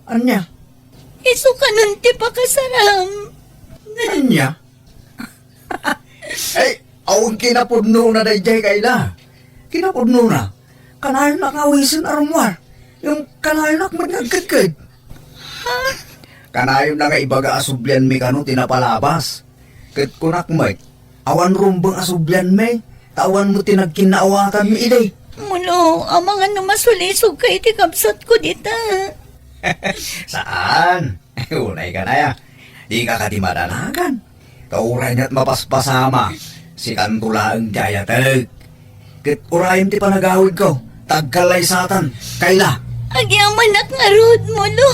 Ania? Isu kanon ti pakasaram. Ania? Ay, awan kinapudnona daydiay, Kayla. Kinapudnona, kanayon a kawisen a rummuar. Ngem kanayon a met nga agkedked. Ha? Kanayon na nga ibaga a sublianmi kano ti napalabas. Ket kunak met, awan rumbeng a sublianmi, ta awan met ti nagkinnaawatanmi idi. Mulo, amangan no masulisogka iti kabsatko dita. Saan? Unay ka na ya. Dika kadi madanagan. Ta uray met mapaspasama, sikanto laeng ti ayatek. Ket urayem ti panagawidko, ta agkallaysatan, Kayla. Agyamanak ngarud, Mulo.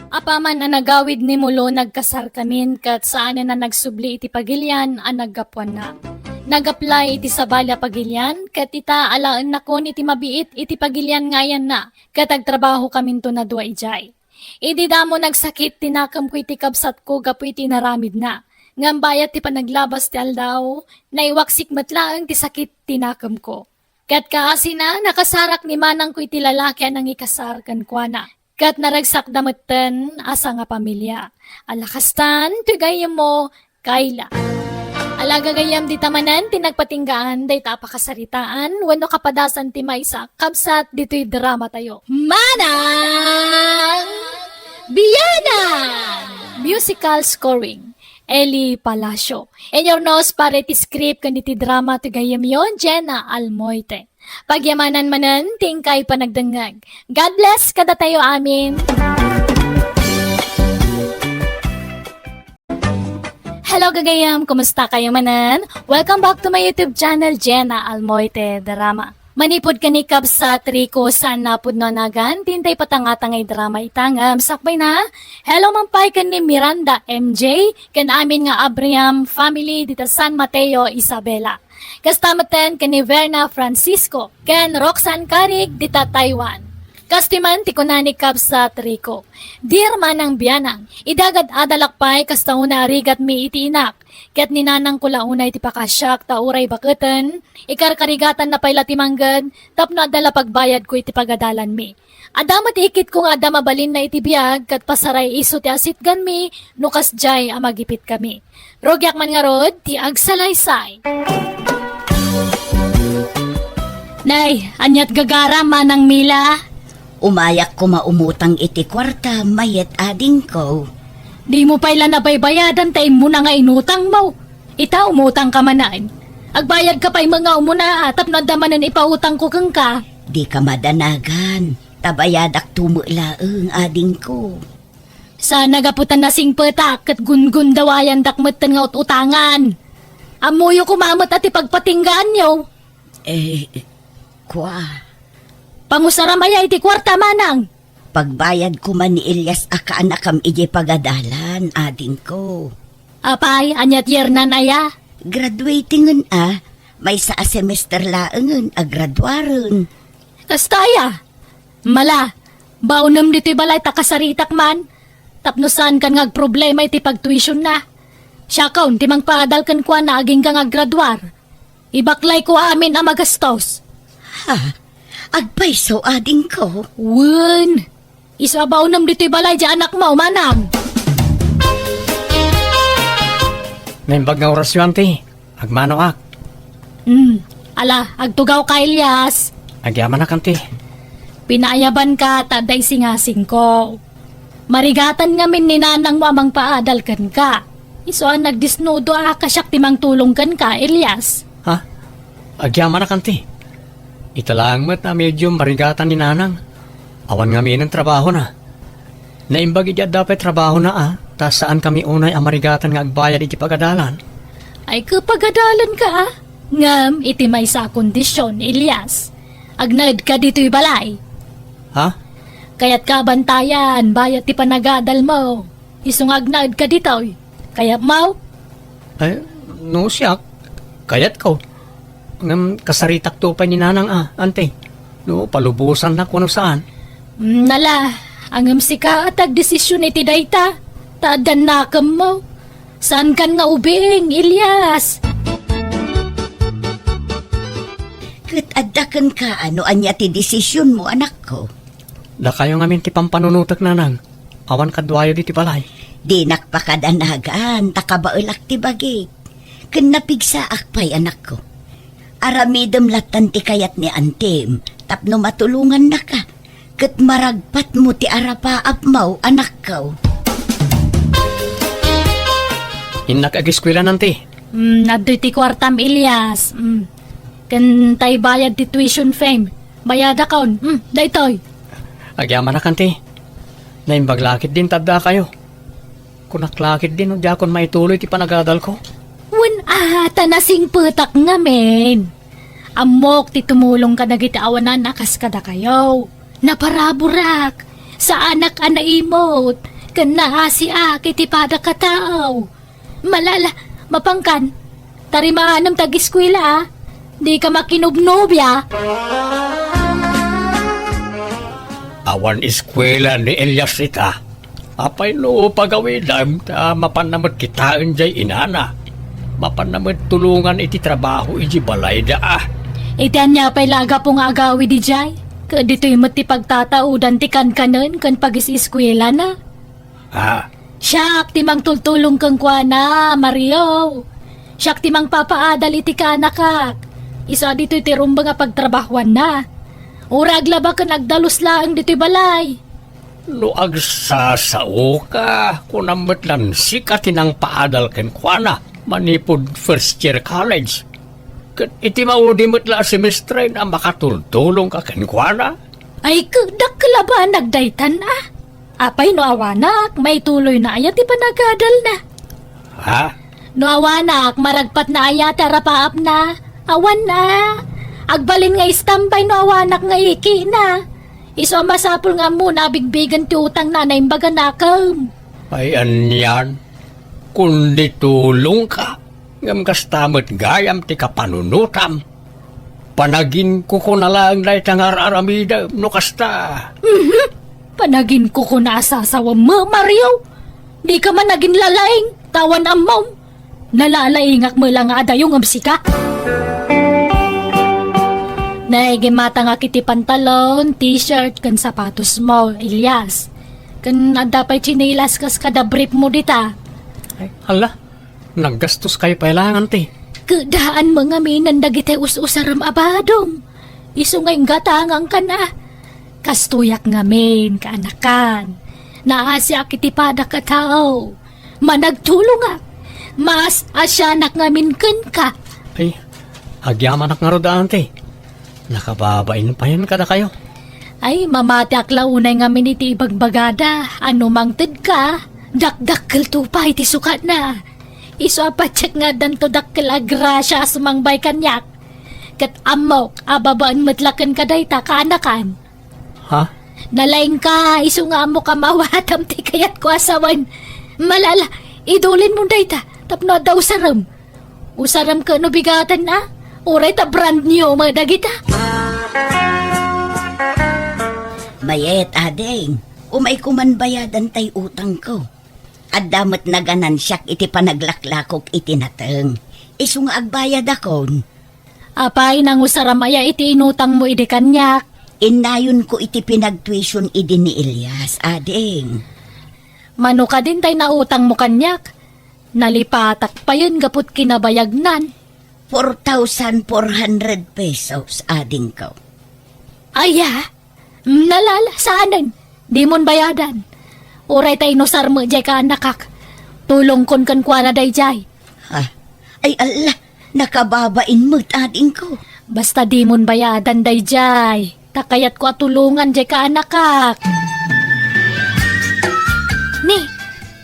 Apaman a nagawid ni Mulo, nagkasarkamin, ket saanen a nagsubli iti pagilian a naggapuanna. Nag-apply iti sabali a pagilian, ket ita alaennakon iti mabiit iti pagilian nga ayanna, ket agtrabahokaminton a dua idiay. Idi damo nagsakit ti nakemko iti kabsatko gapu iti inaramidna, ngem bayat ti panaglabas ti aldaw, naiwaksik met laeng ti sakit ti nakemko. Ket kaasina, nakasarak ni manangko iti lalaki a nangikasar kenkuana. Ket naragsakda metten a sangapamilia. Ala kastan, ti gayyemmo, Kayla. Ala gagayyem, dita manen ti nagpatinggaan dayta a pakasaritaan wenno kapadasan ti maysa a kabsat ditoy drama tayo. Manang Bianan! Musical scoring, Eli Palacio. Inurnos para iti script ken iti drama ti gayyemyo, Jenna Almoite. Pagyamanan manen ti inkay panagdengngeg. God bless kadatayo amin. Hello, gagayam! Kumusta kayo manen? Welcome back to my YouTube channel, Jenna Almoite Drama. Manipud ken ni Kabsat Rico, saan napudno a nagan ti intay patangtangay drama ita ngem sakbay na, hello man pay ken ni Miranda M J, ken amin nga Abraham family dita San Mateo, Isabela. Kasta metten ken ni Verna Francisco ken Roxanne Carig dita Taiwan. Kastoy man ti kuna ni Kabsat Rico, "Dear Manang Bianang, idagad adalak pay kasta una a rigatmi iti inak, ket ni nanangko la unay ti pakasiak ta uray baketen, ikarkarigatanna pay la ti mangged tapno adda la pagbayadko iti pagadalanmi. Adda met ikitko nga adda mabalinna iti biag ket pasaray isu ti asitganmi no kasdiay a magipitkami. Rugiak man ngarud ti agsalaysay." Nay, aniat gagaram, Manang Mila? Umayak koma umutang iti kuarta, mayat adingko. Dimo pay la nabaybayadan ta immuna nga inutangmo. Ita, umutangka manen. Agbayadka pay met nga umuna, a, tapno adda manen ipautangko kenka. Dika madanagan, ta bayadakto met laeng, adingko. Saan a gapu ta nasingpetak ket gungundawayandak metten nga ut-utangan. Ammoyo koma met a ti pagpatinggaanyo. Eh, kua. Pangusaram aya iti kuarta, Manang? Pagbayad koma ni Elias a kaanakam idiay pagadalan, adingko. Apay, aniat yernan aya? Graduating a, maysa a semester laengen a graduaren. Kasta aya? Mala, baonem ditoy balay ta kasaritak man, tapno saankan nga agproblema iti pagtuisionna. Siakon ti mangpaadal kenkuana agingga nga aggraduar. Ibaklayko amin a magastos. Ha? Agpayso, adingko. Wen, isu a baonem ditoy balay diay anakmo, manang. Naimbag nga orasyo, anti. Agmanoak. Hmm. Ala, agtugawka, Elias. Agyamanak, anti. Pinaayabanka ta adda isingasingko. Marigatan ngamin ni nanangmo a mangpaadal kenka. Isu a nagdisnudo a kasiak ti mangtulong kenka, Elias. Ha? Agyamanak, anti. Ita laeng met a medyo marigatan ni nanang. Awan ngaminen trabahona. Naimbag idi adda pay trabahona a, ta saankami unay a marigatan nga agbayad iti pagadalan. Ay, kapagadalanka, a? Ngem iti maysa a kondisyon, Elias. Agnaedka ditoy balay. Ha? Kayatka a bantayan, bayat ti panagadalmo. Isu nga agnaedka ditoy. Kayatmo? Ay, no siak, kayatko. Ngem kasaritakto pay ni nanang a, anti. No palubosannak wenno saan. Mm, nala, ngem sika a ti agdesisyon iti dayta. Ta addan nakemmo. Saankan nga ubing, Elias. Ket adda kenka no ania ti desisyonmo, anakko. Dakayo ngamin ti pampanunotek, nanang. Awan kaduayo ditoy balay. Dinak pakadanagan, ta kabaelak ti bagik. Ken napigsaak pay, anakko. Aramidem lattan ti kayat ni antim tapno matulongannaka. Ket maragpatmo ti arapaapmo, anakko. Innak ageskuela, anti. Mm, adtoy ti kuartam, Elias. Mm. Ken tay bayad ti tuition fee. Bayadakon. Mm, daytoy. Agyamanak, anti. Naimbag la ketdin ta addakayo. Kunak la ketdin no diakon maituloy ti panagadalko. Wen a, ta nasingpetak ngamin. Ammok ti tumulong kadagiti awanan a kas kadakayo. Naparaburak, saanak a naimut, ken naasiak iti padak a tao. Malala, mapankan, tarimaanem ta ageskuela, a. Dika makinubnobia. Awan eskuela ni Elias ita. Apay no pagawidem ta mapanna met kitaen jay inana? Mapanna met tulongan iti trabaho iti balayda a. Iti ania pay la a gapu nga agawid idiay? Ket ditoy met ti pagtataodan ti kankanen ken pagis-eskuelana. Ha? Siak ti mangtultulong kenkuana, Mario. Siak ti mangpapaadal iti kaanakak. Isu a ditoy ti rumbeng a pagtrabahoanna. Uray aglaba ken agdalus laeng ditoy balay. No agsasaoka, kunam met lan sika ti nangpaadal kenkuana manipud first year college. Ket iti maudi met la a semestre a makatultulongka kenkuana. Ay, ket dakkel a banag daytan a. Apay no awanak, maituloyna aya ti panagadalna? Ha? No awanak, maragpatna aya ti arapaapna? Awan a. Agbalin nga istambay no awanak nga ikina. Isu a masapul nga ammona a bigbigen ti utangna a naimbag a nakem. Ay, anian? Kundi tulongka, ngem kasta met gayam ti kapanunotam. Panaginkukuna laeng dayta nga ar-aramidem no kasta. Mhm. Panaginkukuna a sasawem, Mario. Dika man aginlalaing, ta awan ammom. Nalalaingak met la nga adayo ngem sika. Naigimatangak iti pantalon, t-shirt, ken sapatosmo, Elias. Ken adda pay tsinelas kas kada briefmo dita. Ay, hala. Naggastoskayo pay laeng, anti. Keddaan mo ngamin dagiti us-usarem a badom. Isu nga inggatangangkan a. Kastoyak ngamin, kaanakan. Naasiak iti padak a tao. Managtulongak. Maas-asianak ngamin kenka. Ay, agyamanak ngarud a, anti. Nakababain payen kadakayo. Ay, mamatiak la unay ngamin iti ibagbagada. Ano mangted ka, dakdakkel to pay ti sukatna. Isu a patiek nga addanto dakkel a grasia a sumangbay kaniak. Ket ammok a babaen met la kenka dayta kaanakan. Ha? Nalaingka, isu nga ammok a maawatam ti kayatko a sawen. Malala, idulinmo dayta tapno adda usarem. Usarem ket no bigaten a, uray ta brand new met dagita. Mayat, ading. Umayko man bayadan tay utangko. Adda met naganansiak iti panaglaklakok iti nateng. Isu nga agbayadakon. Apay, nangusaram aya iti inutangmo idi kaniak? Innayonko iti pinagtuition idi ni Elias, ading. Mano kadin tay nautangmo kaniak? Nalipatak payen gaput kinabayagnan. Four thousand four hundred pesos, adingko. Aya? Nalal, saanen? Dimon bayadan. Uray ta inusar met jay kaanakak. Tulongkon kenkuana dayjay. Ha? Ay, alla, nakababain met, adingko. Basta dimon bayadan dayjay. Ta kayatko a tulongan jay kaanakak. Ni,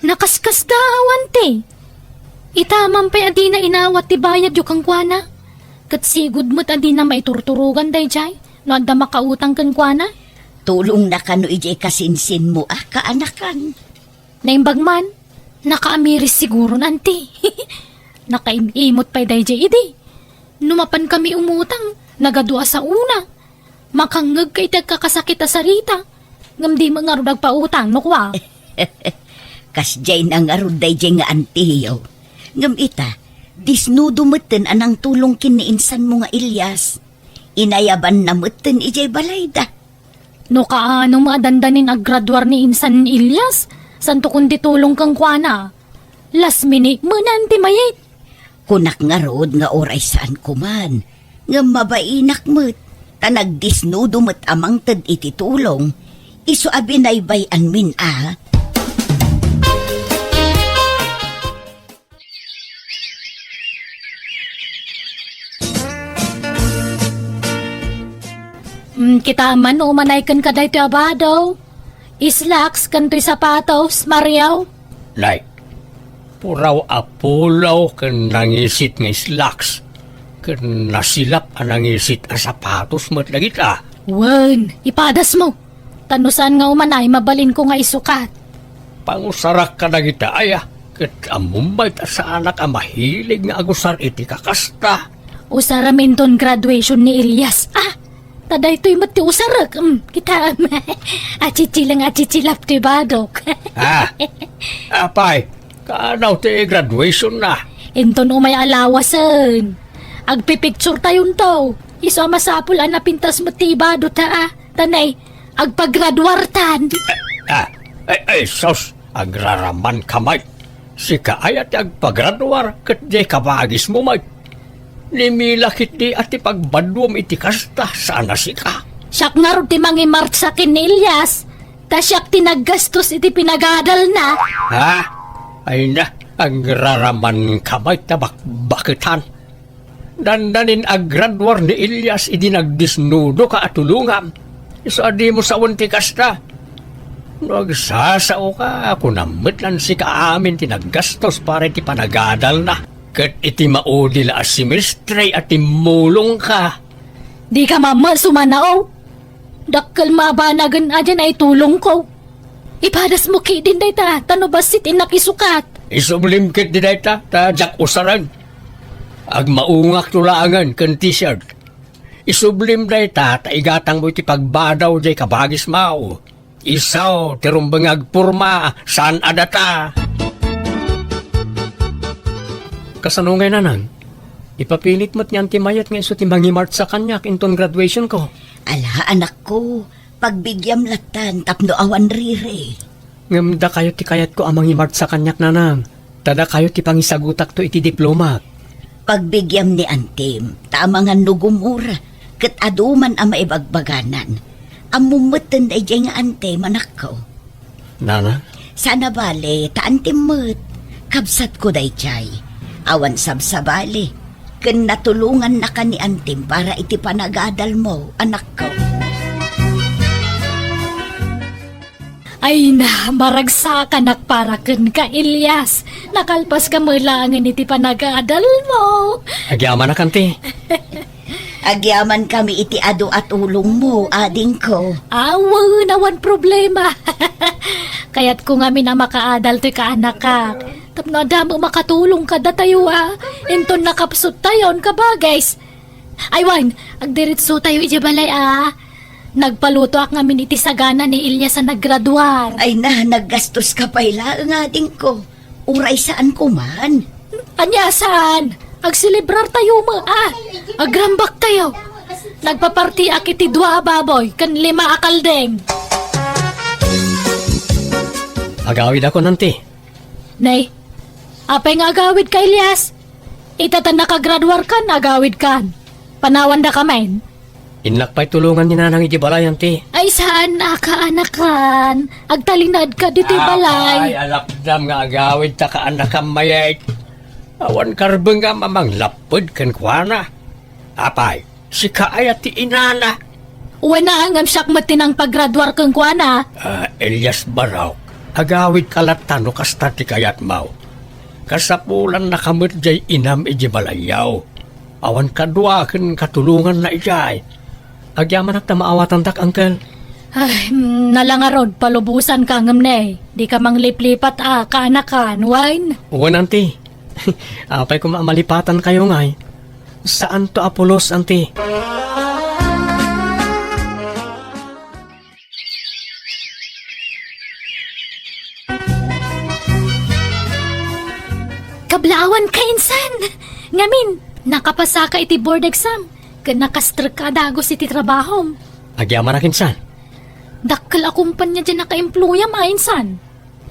nakaskasda awan ti. Ita man pay a dina inawat ti bayadyo kenkuana. Ket sigud met a dina maiturturogan dayjay no adda makautang kenkuana. Tulongna kano idiay kasinsinmo a kaanakan. Naimbag man, nakaamiris siguron, anti. Nakaim-imot pay dayjay idi. No mapan kami umutang, nagadu a saona. Makangngegka iti agkakasakit a sarita, ngem dimo ngarud agpautang no kua. Kasdiay na ngarud dayjay nga antiyo. Ngem ita, disnudo metten a nangtulong ken ni insanmo nga Elias. Inayabanna metten idiay balayda. No kaano met a dandanin aggraduar ni insan Elias, santo kundi tulong kenkuana. Last minute menan ti mayat. Kunak ngarud nga uray saanko man, ngem mabainak met, ta nagdisnudo met a mangted iti tulong, isu a binaybay-anmin a. Mm, kita man no umanay kenka daytoy a bado. Slacks ken toy sapatos, Mario. Nay, puraw a pulaw ken nangisit nga slacks, ken nasilap a nangisit a sapatos met dagita. Wen, ipadasmo. Ta no saan nga umanay, mabalinko nga isukat. Pangusarak kadagita aya, ket ammom met a saanak a mahilig nga agusar iti kakasta. Usaram inton graduation ni Elias. Ah, ta daytoy met ti usarek. Mm, kitaem. Achichilang achichilap ti badok. Ah, apay, kaano ti graduation na? Inton umay a lawasen. Agpipicture tayonto. Isu a masapul a napintas met ti ibado ta, ah. Tanay, agpagraduartan. Ah, ay, ay, sus, agraraman ka, Mike. Sika aya ti agpagraduar ket diay kabagismo, Mike. Ni Mila ketdi a ti pagbaduam iti kasta, saan a sika. Siak ngarud ti mangimartsa ken ni Elias, ta siak ti naggastos iti pinagadalna. Ha? Ay na, agraraman ka, Mike, ta bakbaketan. Dandanin aggraduar ni Elias idi nagdisnudoka a tulongam. Isu a dimo sawen ti kasta. No agsasaoka, kunam met lan sika amin ti naggastos para iti panagadalna. Ket iti maudi la a semestre a timmulongka. Dika mamma sumanao. Dakkel maabanagen a diay naitulongko. Ipadasmo ketdin dayta, ta no bassit innak isukat. Isublim ketdi dayta, ta diak usaren. Agmaungakto laengen ken t-shirt. Isublim dayta, ta igatangmo iti pagbadaw diay kabagismo. Isu ti rumbeng nga agporma, saan a data. Kasano ngay, Nanang? Ipapilit met ni Auntie Mayet nga isu ti mangimartsa kaniak inton graduationko. Ala, anakko, pagbigyam lattan tapno awan riri. Ngem dakayo ti kayatko a mangimartsa kaniak, Nanang, ta dakayo ti pangisagutakto iti diplomak. Pagbigyam ni Antim, ta amangan no gumura, ket adu man a maibagbaganan. Ammom metten daydiay nga Antim, anakko. Nana? Saan a bale, ta Antim met. Kabsatko daydiay. Awan sabsabali. Ken natulongannaka ni Antim para iti panagadalmo, anakko. Ay na, maragsakanak para kenka, Elias. Nakalpaska met laengen iti panagadalmo. Agyamanak, Anti. Agyamankami iti adu a tulongmo, adingko. Awan, awan problema. Kayatko ngamin a makaadal toy kaanakak. Tapno adda met makatulong kadatayo a. Inton nakapsuttayon, kabagays. Ay wen, agdiretsotayo idiay balay a. Nagpalutoak ngamin iti sagana ni Elias a naggraduar. Ay na, naggastoska pay laeng, adingko. Uray saanko man. Ania saan? Agselebrartayo met a. Agrambaktayo. Nagpapartiak iti dua a baboy ken lima a kaldeng. Agawidakon, anti. Nay, apay nga agawidka, Elias? Ita ta nakagraduarkan, agawidkan. Panawandakamin. Innak pay tulongan ni Nanang iti balay, anti. Ay, saan a kaanakan. Agtalinaedka ditoy balay. Apay, alapdam nga agawid ta kaanakam mayat. Awan karbeng nga mamanglapped kenkuana. Apay, sika aya ti inana? Wen a, ngem siak met ti nangpagraduar kenkuana. Ah, Elias Barok, agawidka latta no kasta ti kayatmo. Kasapulannaka met jay inam iti balayyo. Awan kadua ken katulonganna idiay. Agyamanak ta maawatandak, uncle. Ay, mm, nala ngarud, palubosanka ngem ne. Dika mangliplipat a kaanakan, wen? Wen, anti. Apay koma a malipatankayo ngay? Saanto a pulos, anti. Kablaawanka, insan! Ngamin, nakapasaka iti board exam, ken nakastrekka a dagus iti trabahom. Agyamanak, insan. Dakkel a kumpanya diay nakaemployam a, insan.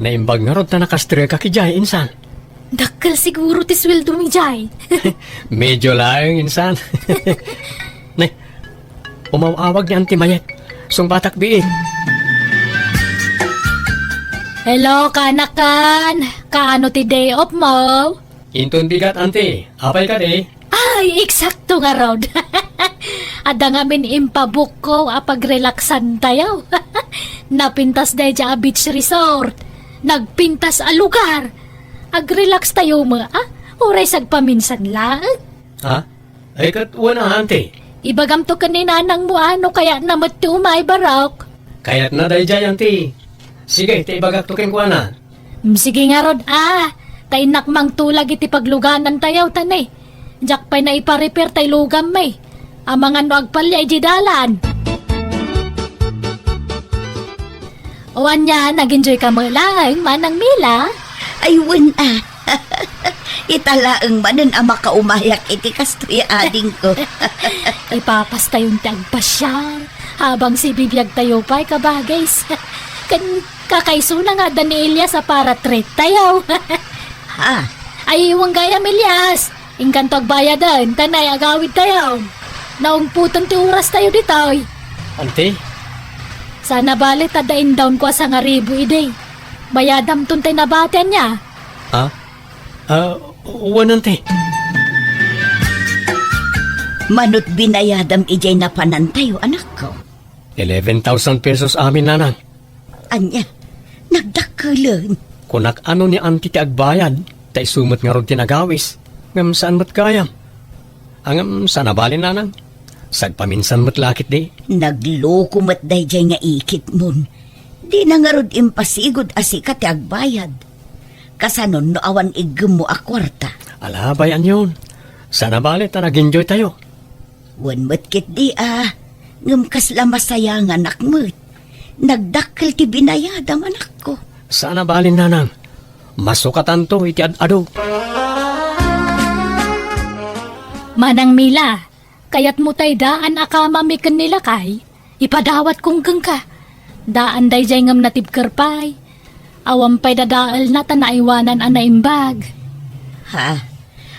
Naimbag ngarud ta nakastreka idiay, insan. Dakkel siguro ti sueldomi idiay. Medyo laeng, insan. Ne, umaw-awag ni Auntie Mayet. Sungbatak biit. Hello, kaanakan. Kaano ti day off mo? Inton bigat, Auntie. Apay kadi? Ay, eksakto ngarud. Adda ngamin impabukko a pagrelaksantayo. Napintas daydiay a beach resort. Nagpintas a lugar. Agrelakstayo met, a? Uray sagpaminsan laeng. Ha? Ay, ket wen a, Auntie. Ibagamto ken ni nanangmo a no kayatna met ti umay, Barok. Kayatna daydiay, Auntie. Sige, ta ibagakto kenkuana. Mm, sige ngarud a, ta innak mangtulag iti pagluganantayo, ta ne, diak pay naipa-repair tay lugammi. Amangan no agpalia idiay dalan. O ania, nag-enjoy ka met laeng, Manang Mila? Ay, wen a. Ita laeng manen a makaumayak iti kastoy a adingko. Ipapastayon ti agpasiar. Habang sibibiagtayo pay, kabagays. Ken kakaisuna nga adda ni Elias a para treat tayo. Ha? Ay, iwan gayam, Elias. Inkanto agbayaden, ta nay agawid tayo. Naungputan ti oras tayo ditoy. Auntie? Sana bale ta adda indawnko a sangaribu idi. Bayadamton tay nabati, ania? Ha? Ah, wen, Auntie. Manut binayadam idiay napanantayo, anakko. Eleven thousand pesos amin, Nanang. Ania, nagdakkelen. Kunak a no ni Auntie ti agbayad, ta isu met ngarud ti nagawis. Ngem saan met gayam. Ngem saan a bale, Nanang. Sagpaminsan met la ketdi. Nagloko met daydiay nga ikitmon. Dina ngarud impasigud a sika ti agbayad. Kasanon no awan iggemmo a kuarta? Ala, bay-anyon. Saan a bale ta nag-enjoy tayo. Wen met ketdi a, ngem kasla masayanganak met. Nagdakkel ti binayadam, anakko. Saan a bale, Nanang. Masukatanto iti ad-adu. Manang Mila, kayatmo tay daan a kamami ken ni lakay? Ipadawatko kenka. Daan daydiay ngem natibker pay. Awan pay dadaelna ta naaywanan a naimbag. Ha?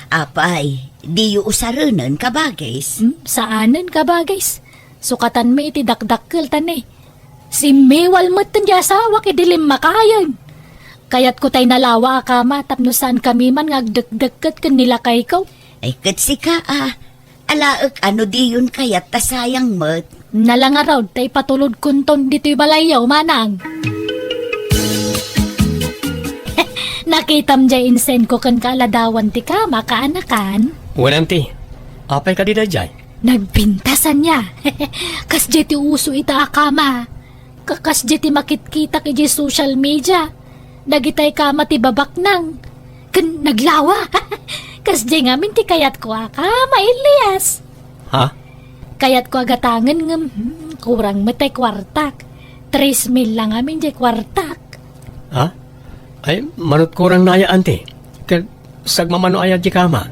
Apay, diyo usarenen, kabagis? Hmm, saanen, kabagis. Sukatanmi iti dakdakkel ta ne, simmiwal metten ti asawak idi limmakayen. Kayatko tay nalawa a kama tapno saankami man nga agdekdekket ken ni lakayko. Ay, ket sika a, alaek a no diyon kayat ta sayang met. Nala ngarud ta ipatulodkonton ditoy balayyo, manang. Nakitam jay insendko ken kaaladawan ti kama, kaanakan? Wen, Auntie. Apay kadi dayjay? Nagpintas ania. Kasjay ti uso ita a kama. Ka-, kasjay ti makitkitak idiay social media. Dagitay kama ti babaknang. Ken naglawa. Kasjay ngamin ti kayatko a kama, Elias. Ha? Kayatko a gatangen ngem, hmm, kurang met ti kuartak. Tres mil la ngamin diay kuartak. Ha? Ay, manut kurang na aya, Auntie. Ket sagmamano aya diay kama?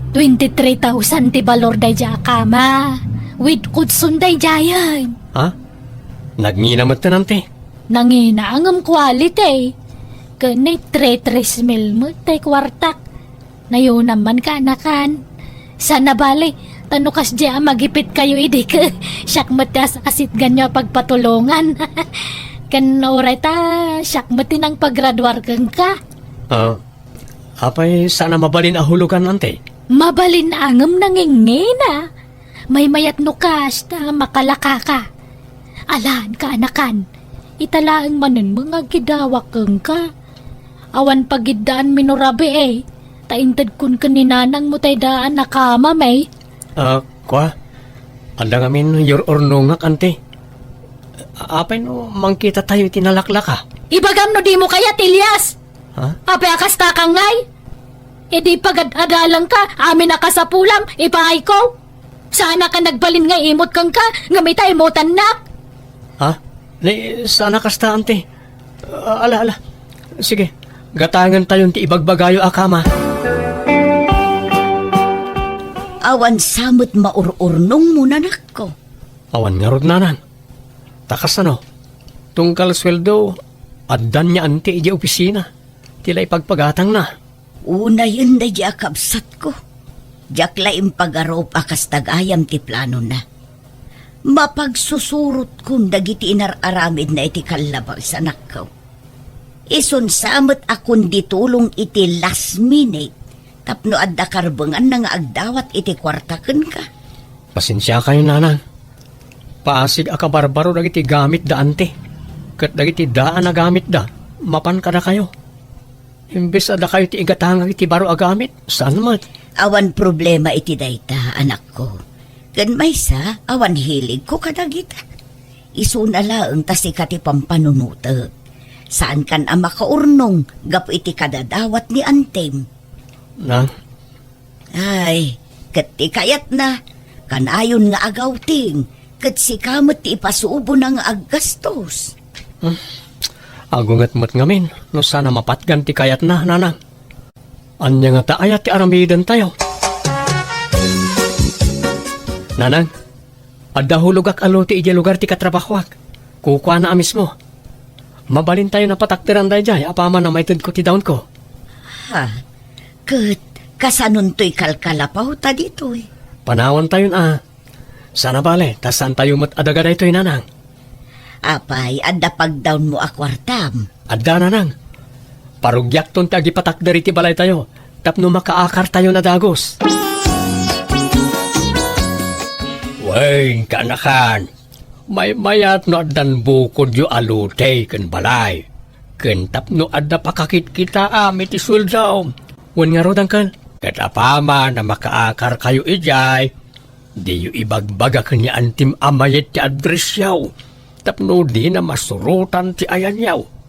Twenty-three thousand ti balor daydiay a kama. With kutson daydiayen. Ha? Nagngina met ti nanti? Nangina ngem quality. Ken ni three, three mil met ti kuartak. Nayonam man kaanakan. Sana bale, ta no kasdiay a magipitkayo idi ket siak met ti as-asitganyo a pagpatulongan. Ken uray ta siak met ti nangpagraduar kenka. Ah, apay saan a mabalin a hulogan, anti? Mabalin a ngem nangingina. Maymayat no kasta makalakaka. Alan, kaanakan. Ita laeng manen nga agidawak kenka. Awan pagiddaanmi no rabii, ta intedkon ken ni nanangmo tay daan a kamami. Ah, kua? Adda ngamin yur-urnongak, anti. Apay no mangkitatayo iti nalaklaka? Ibagam no dimo kayat, Elias! Ha? Apay a kasta ka ngay? Idi pagad-adalangka, amin a kasapulam, ipaayko. Saanak a nagbalin nga imut kenka, ngem ita imutannak. Ha? Ni, saan a kasta, anti. Ah, ala, ala. Sige, gatangentayon ti ibagbagayo a kama. Awan sa met maur-urnongmo, nanakko. Awan ngarud, nanang. Ta kasano? Tunggal sueldo, addan ni anti idiay opisina. Ti la ipagpagatangna. Unayen daydiay a kabsatko. Diak la impagarup a kasta gayam ti planona. Mapagsusurotkon dagiti inar-aramidna iti kallabas, anakko. Isun sa met a kundi tulong iti last minute tapno adda karbenganna nga agdawat iti kuarta kenka. Pasensiakayo, nanang. Paasig a kabarbaro dagiti gamitda, anti. Ket dagiti daan a gamitda, mapan kadakayo. Imbes a dakayo ti igatangak iti baro a gamit, saan met? Awan problema iti dayta, anakko. Ken maysa, awan hiligko kadagita. Isuna laeng ta sika ti pampanunotek. Saankan a makaurnong gapu iti kadadawat ni antim. Na? Ay, ket ti kayatna, kanayon nga agawting, ket sika met ti ipasubona nga aggastos. Hmm. Agunget met ngamin no saan a mapatgan ti kayatna, nanang. Ania ngata aya ti aramidentayo? Nanang, adda hulogak a lote idiay lugar ti katrabahoak. Kukuana a mismo. Mabalintayon a patakderan daydiay apaman a maitedko ti dawnko. Ha? Ket kasanontoy kalkalapawta ditoy? Panawantayon a. Saan a bale, ta saantayo met a daga daytoy, nanang. Apay, adda pagdawnmo a kuartam? Adda, nanang. Parugiakton ti agipatakder iti balaytayo tapno makaakartayon a dagus. Wen, kaanakan, maymayat no addan bukodyo a lote ken balay, ken tapno adda pakakitkitaam iti sueldo. Wen ngarud, uncle. Ket apaman a makaakarkayo idiay, diyo ibagbaga ken ni antim a mayat ti addressyo, tapno dina masurotan ti ayanyo.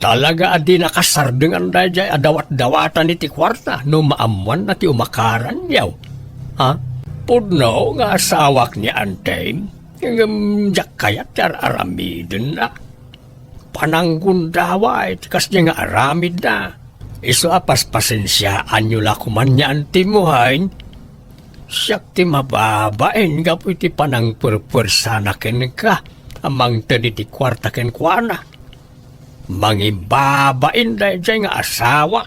Talaga a dina kasardengan daydiay a dawat-dawatan iti kuarta no maammoanna ti umakaranyo. Ha? Pudno nga asawak ni antim, ngem diak kayat ti ar-aramidenna. Pananggundaway ti kasdiay nga aramidna. Isu a paspasensiaanyo la koman ni antim, wen. Siak ti mababain gapu iti panangpuerpuersana kenka a mangted iti kuarta kenkuana. Mangibabain daydiay nga asawa.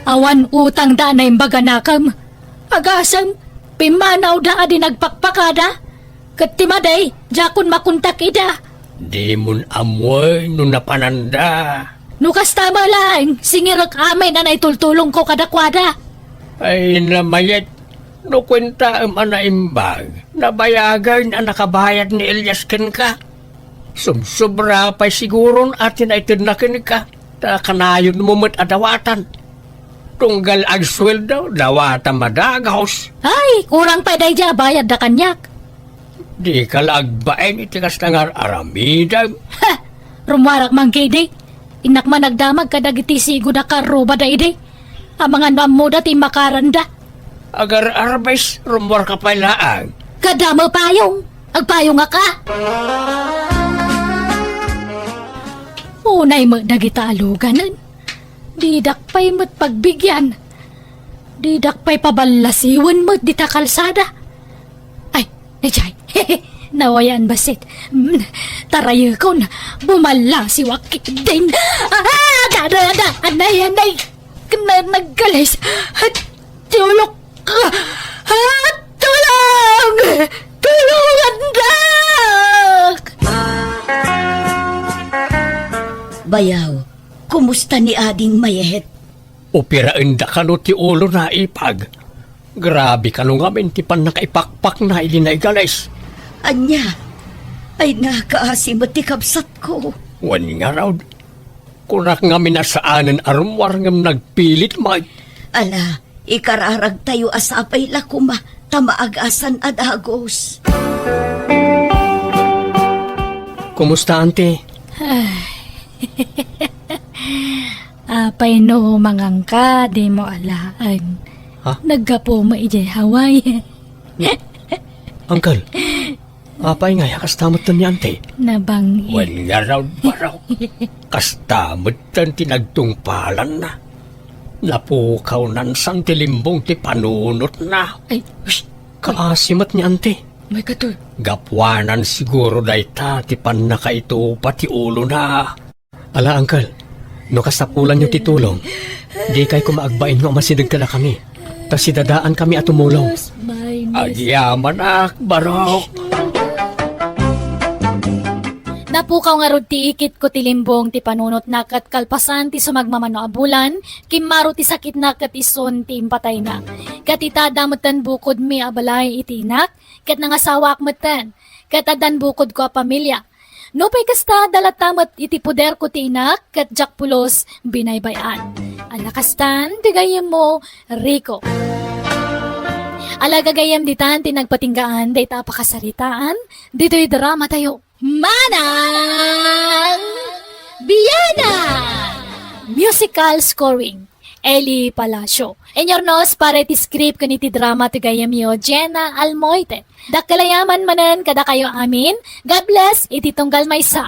Awan utangda a naimbag a nakam. Agasem, pimmanawda a di nagpakpakada. Ket ti madi, diakon makontak ida. Dimon ammoen no napananda. No kasta met laeng, singirek amin a naitultulongko kadakuada. Ay, namayat, no kuentaem a naimbag, nabayagen a nakabayad ni Elias kenka. Sumsobra pay siguron a ti naitedna kenka, ta kanayonmo met a dawatan. Tunggal agsueldo, dawatan a dagus. Ay, kurang pay daydiay a bayadda kaniak. Dika la agbain iti kasta nga ar-aramidem. Ha! Rummuarak man ketdi. Innak man agdamag kadagiti sigud a karrubada idi. Amangan no ammoda ti immakaranda. Agar-arbes, rummuarka pay laeng. Kada mapayong, agpayongak a. Unay met dagita a luganen. Didak pay met pagbigian. Didak pay paballasiwen met dita kalsada. Ay, najay. Nawayan bassit. Mm, tarayekon, bumallasiwak ketdin. Ah, dada, da, anay, anay. Kena nagkalis. Tulok. Ah, tulong! Tulong, andak! Bayaw, kumusta ni Ading Mayet? Upiraenda kano ti ulona, ipag. Grabe kano ngamin ti pannakaipakpakna idi naigalis. Ania? Ay, nakaasi met ti kabsatko. Wen ngarud, kunak ngamin a saanen a rummuar ngem nagpilit met. Ala, ikararagtayo a sapay la koma ta maagasan a dagus. Kumusta, Auntie? Apay no mangangka, dimo alaen. Ha? Naggapu mo idiay Hawaii. Uncle, apay ngay a kasta metten ni Auntie? Nabang-i. Wen ngarud, Barok. Kasta metten ti nagtungpalanna. Napukawnan san ti limbong ti panunotna. Ay, shh! Kaasi met ni Auntie. May katoy. Gapuanan siguro dayta ti pannakaitupa ti ulona. Ala, Uncle, no kasapulanyo ti tulong, dikay koma agbain nga umasideg kadakami. Ta sidadaankami a tumulong. Agyamanak, Barok. Napukaw ngarud ti ikitko ti limbong ti panunotna ket kalpasan ti sumagmamano a bulan, kimmaro ti sakitna ket isun ti impatayna. Ket ita adda metten bukodmi a balay iti inak, ket nangasawaak metten, ket addan bukodko a pamilia. Nupay kasta, adda latta met iti poderko ti inak, ket diak pulos binaybay-an. Ala kastan ti gayyemmo, Rico. Ala gagayyem ditan ti nagpatinggaan dayta a pakasaritaan, ditoy dramatayo. Manang Biana! Musical scoring, Eli Palacio. Inyurnos para iti script ken iti drama ti gayyemyo, Jenna Almoite. Dakkel a yaman manen kadakayo amin. God bless iti tunggal maysa.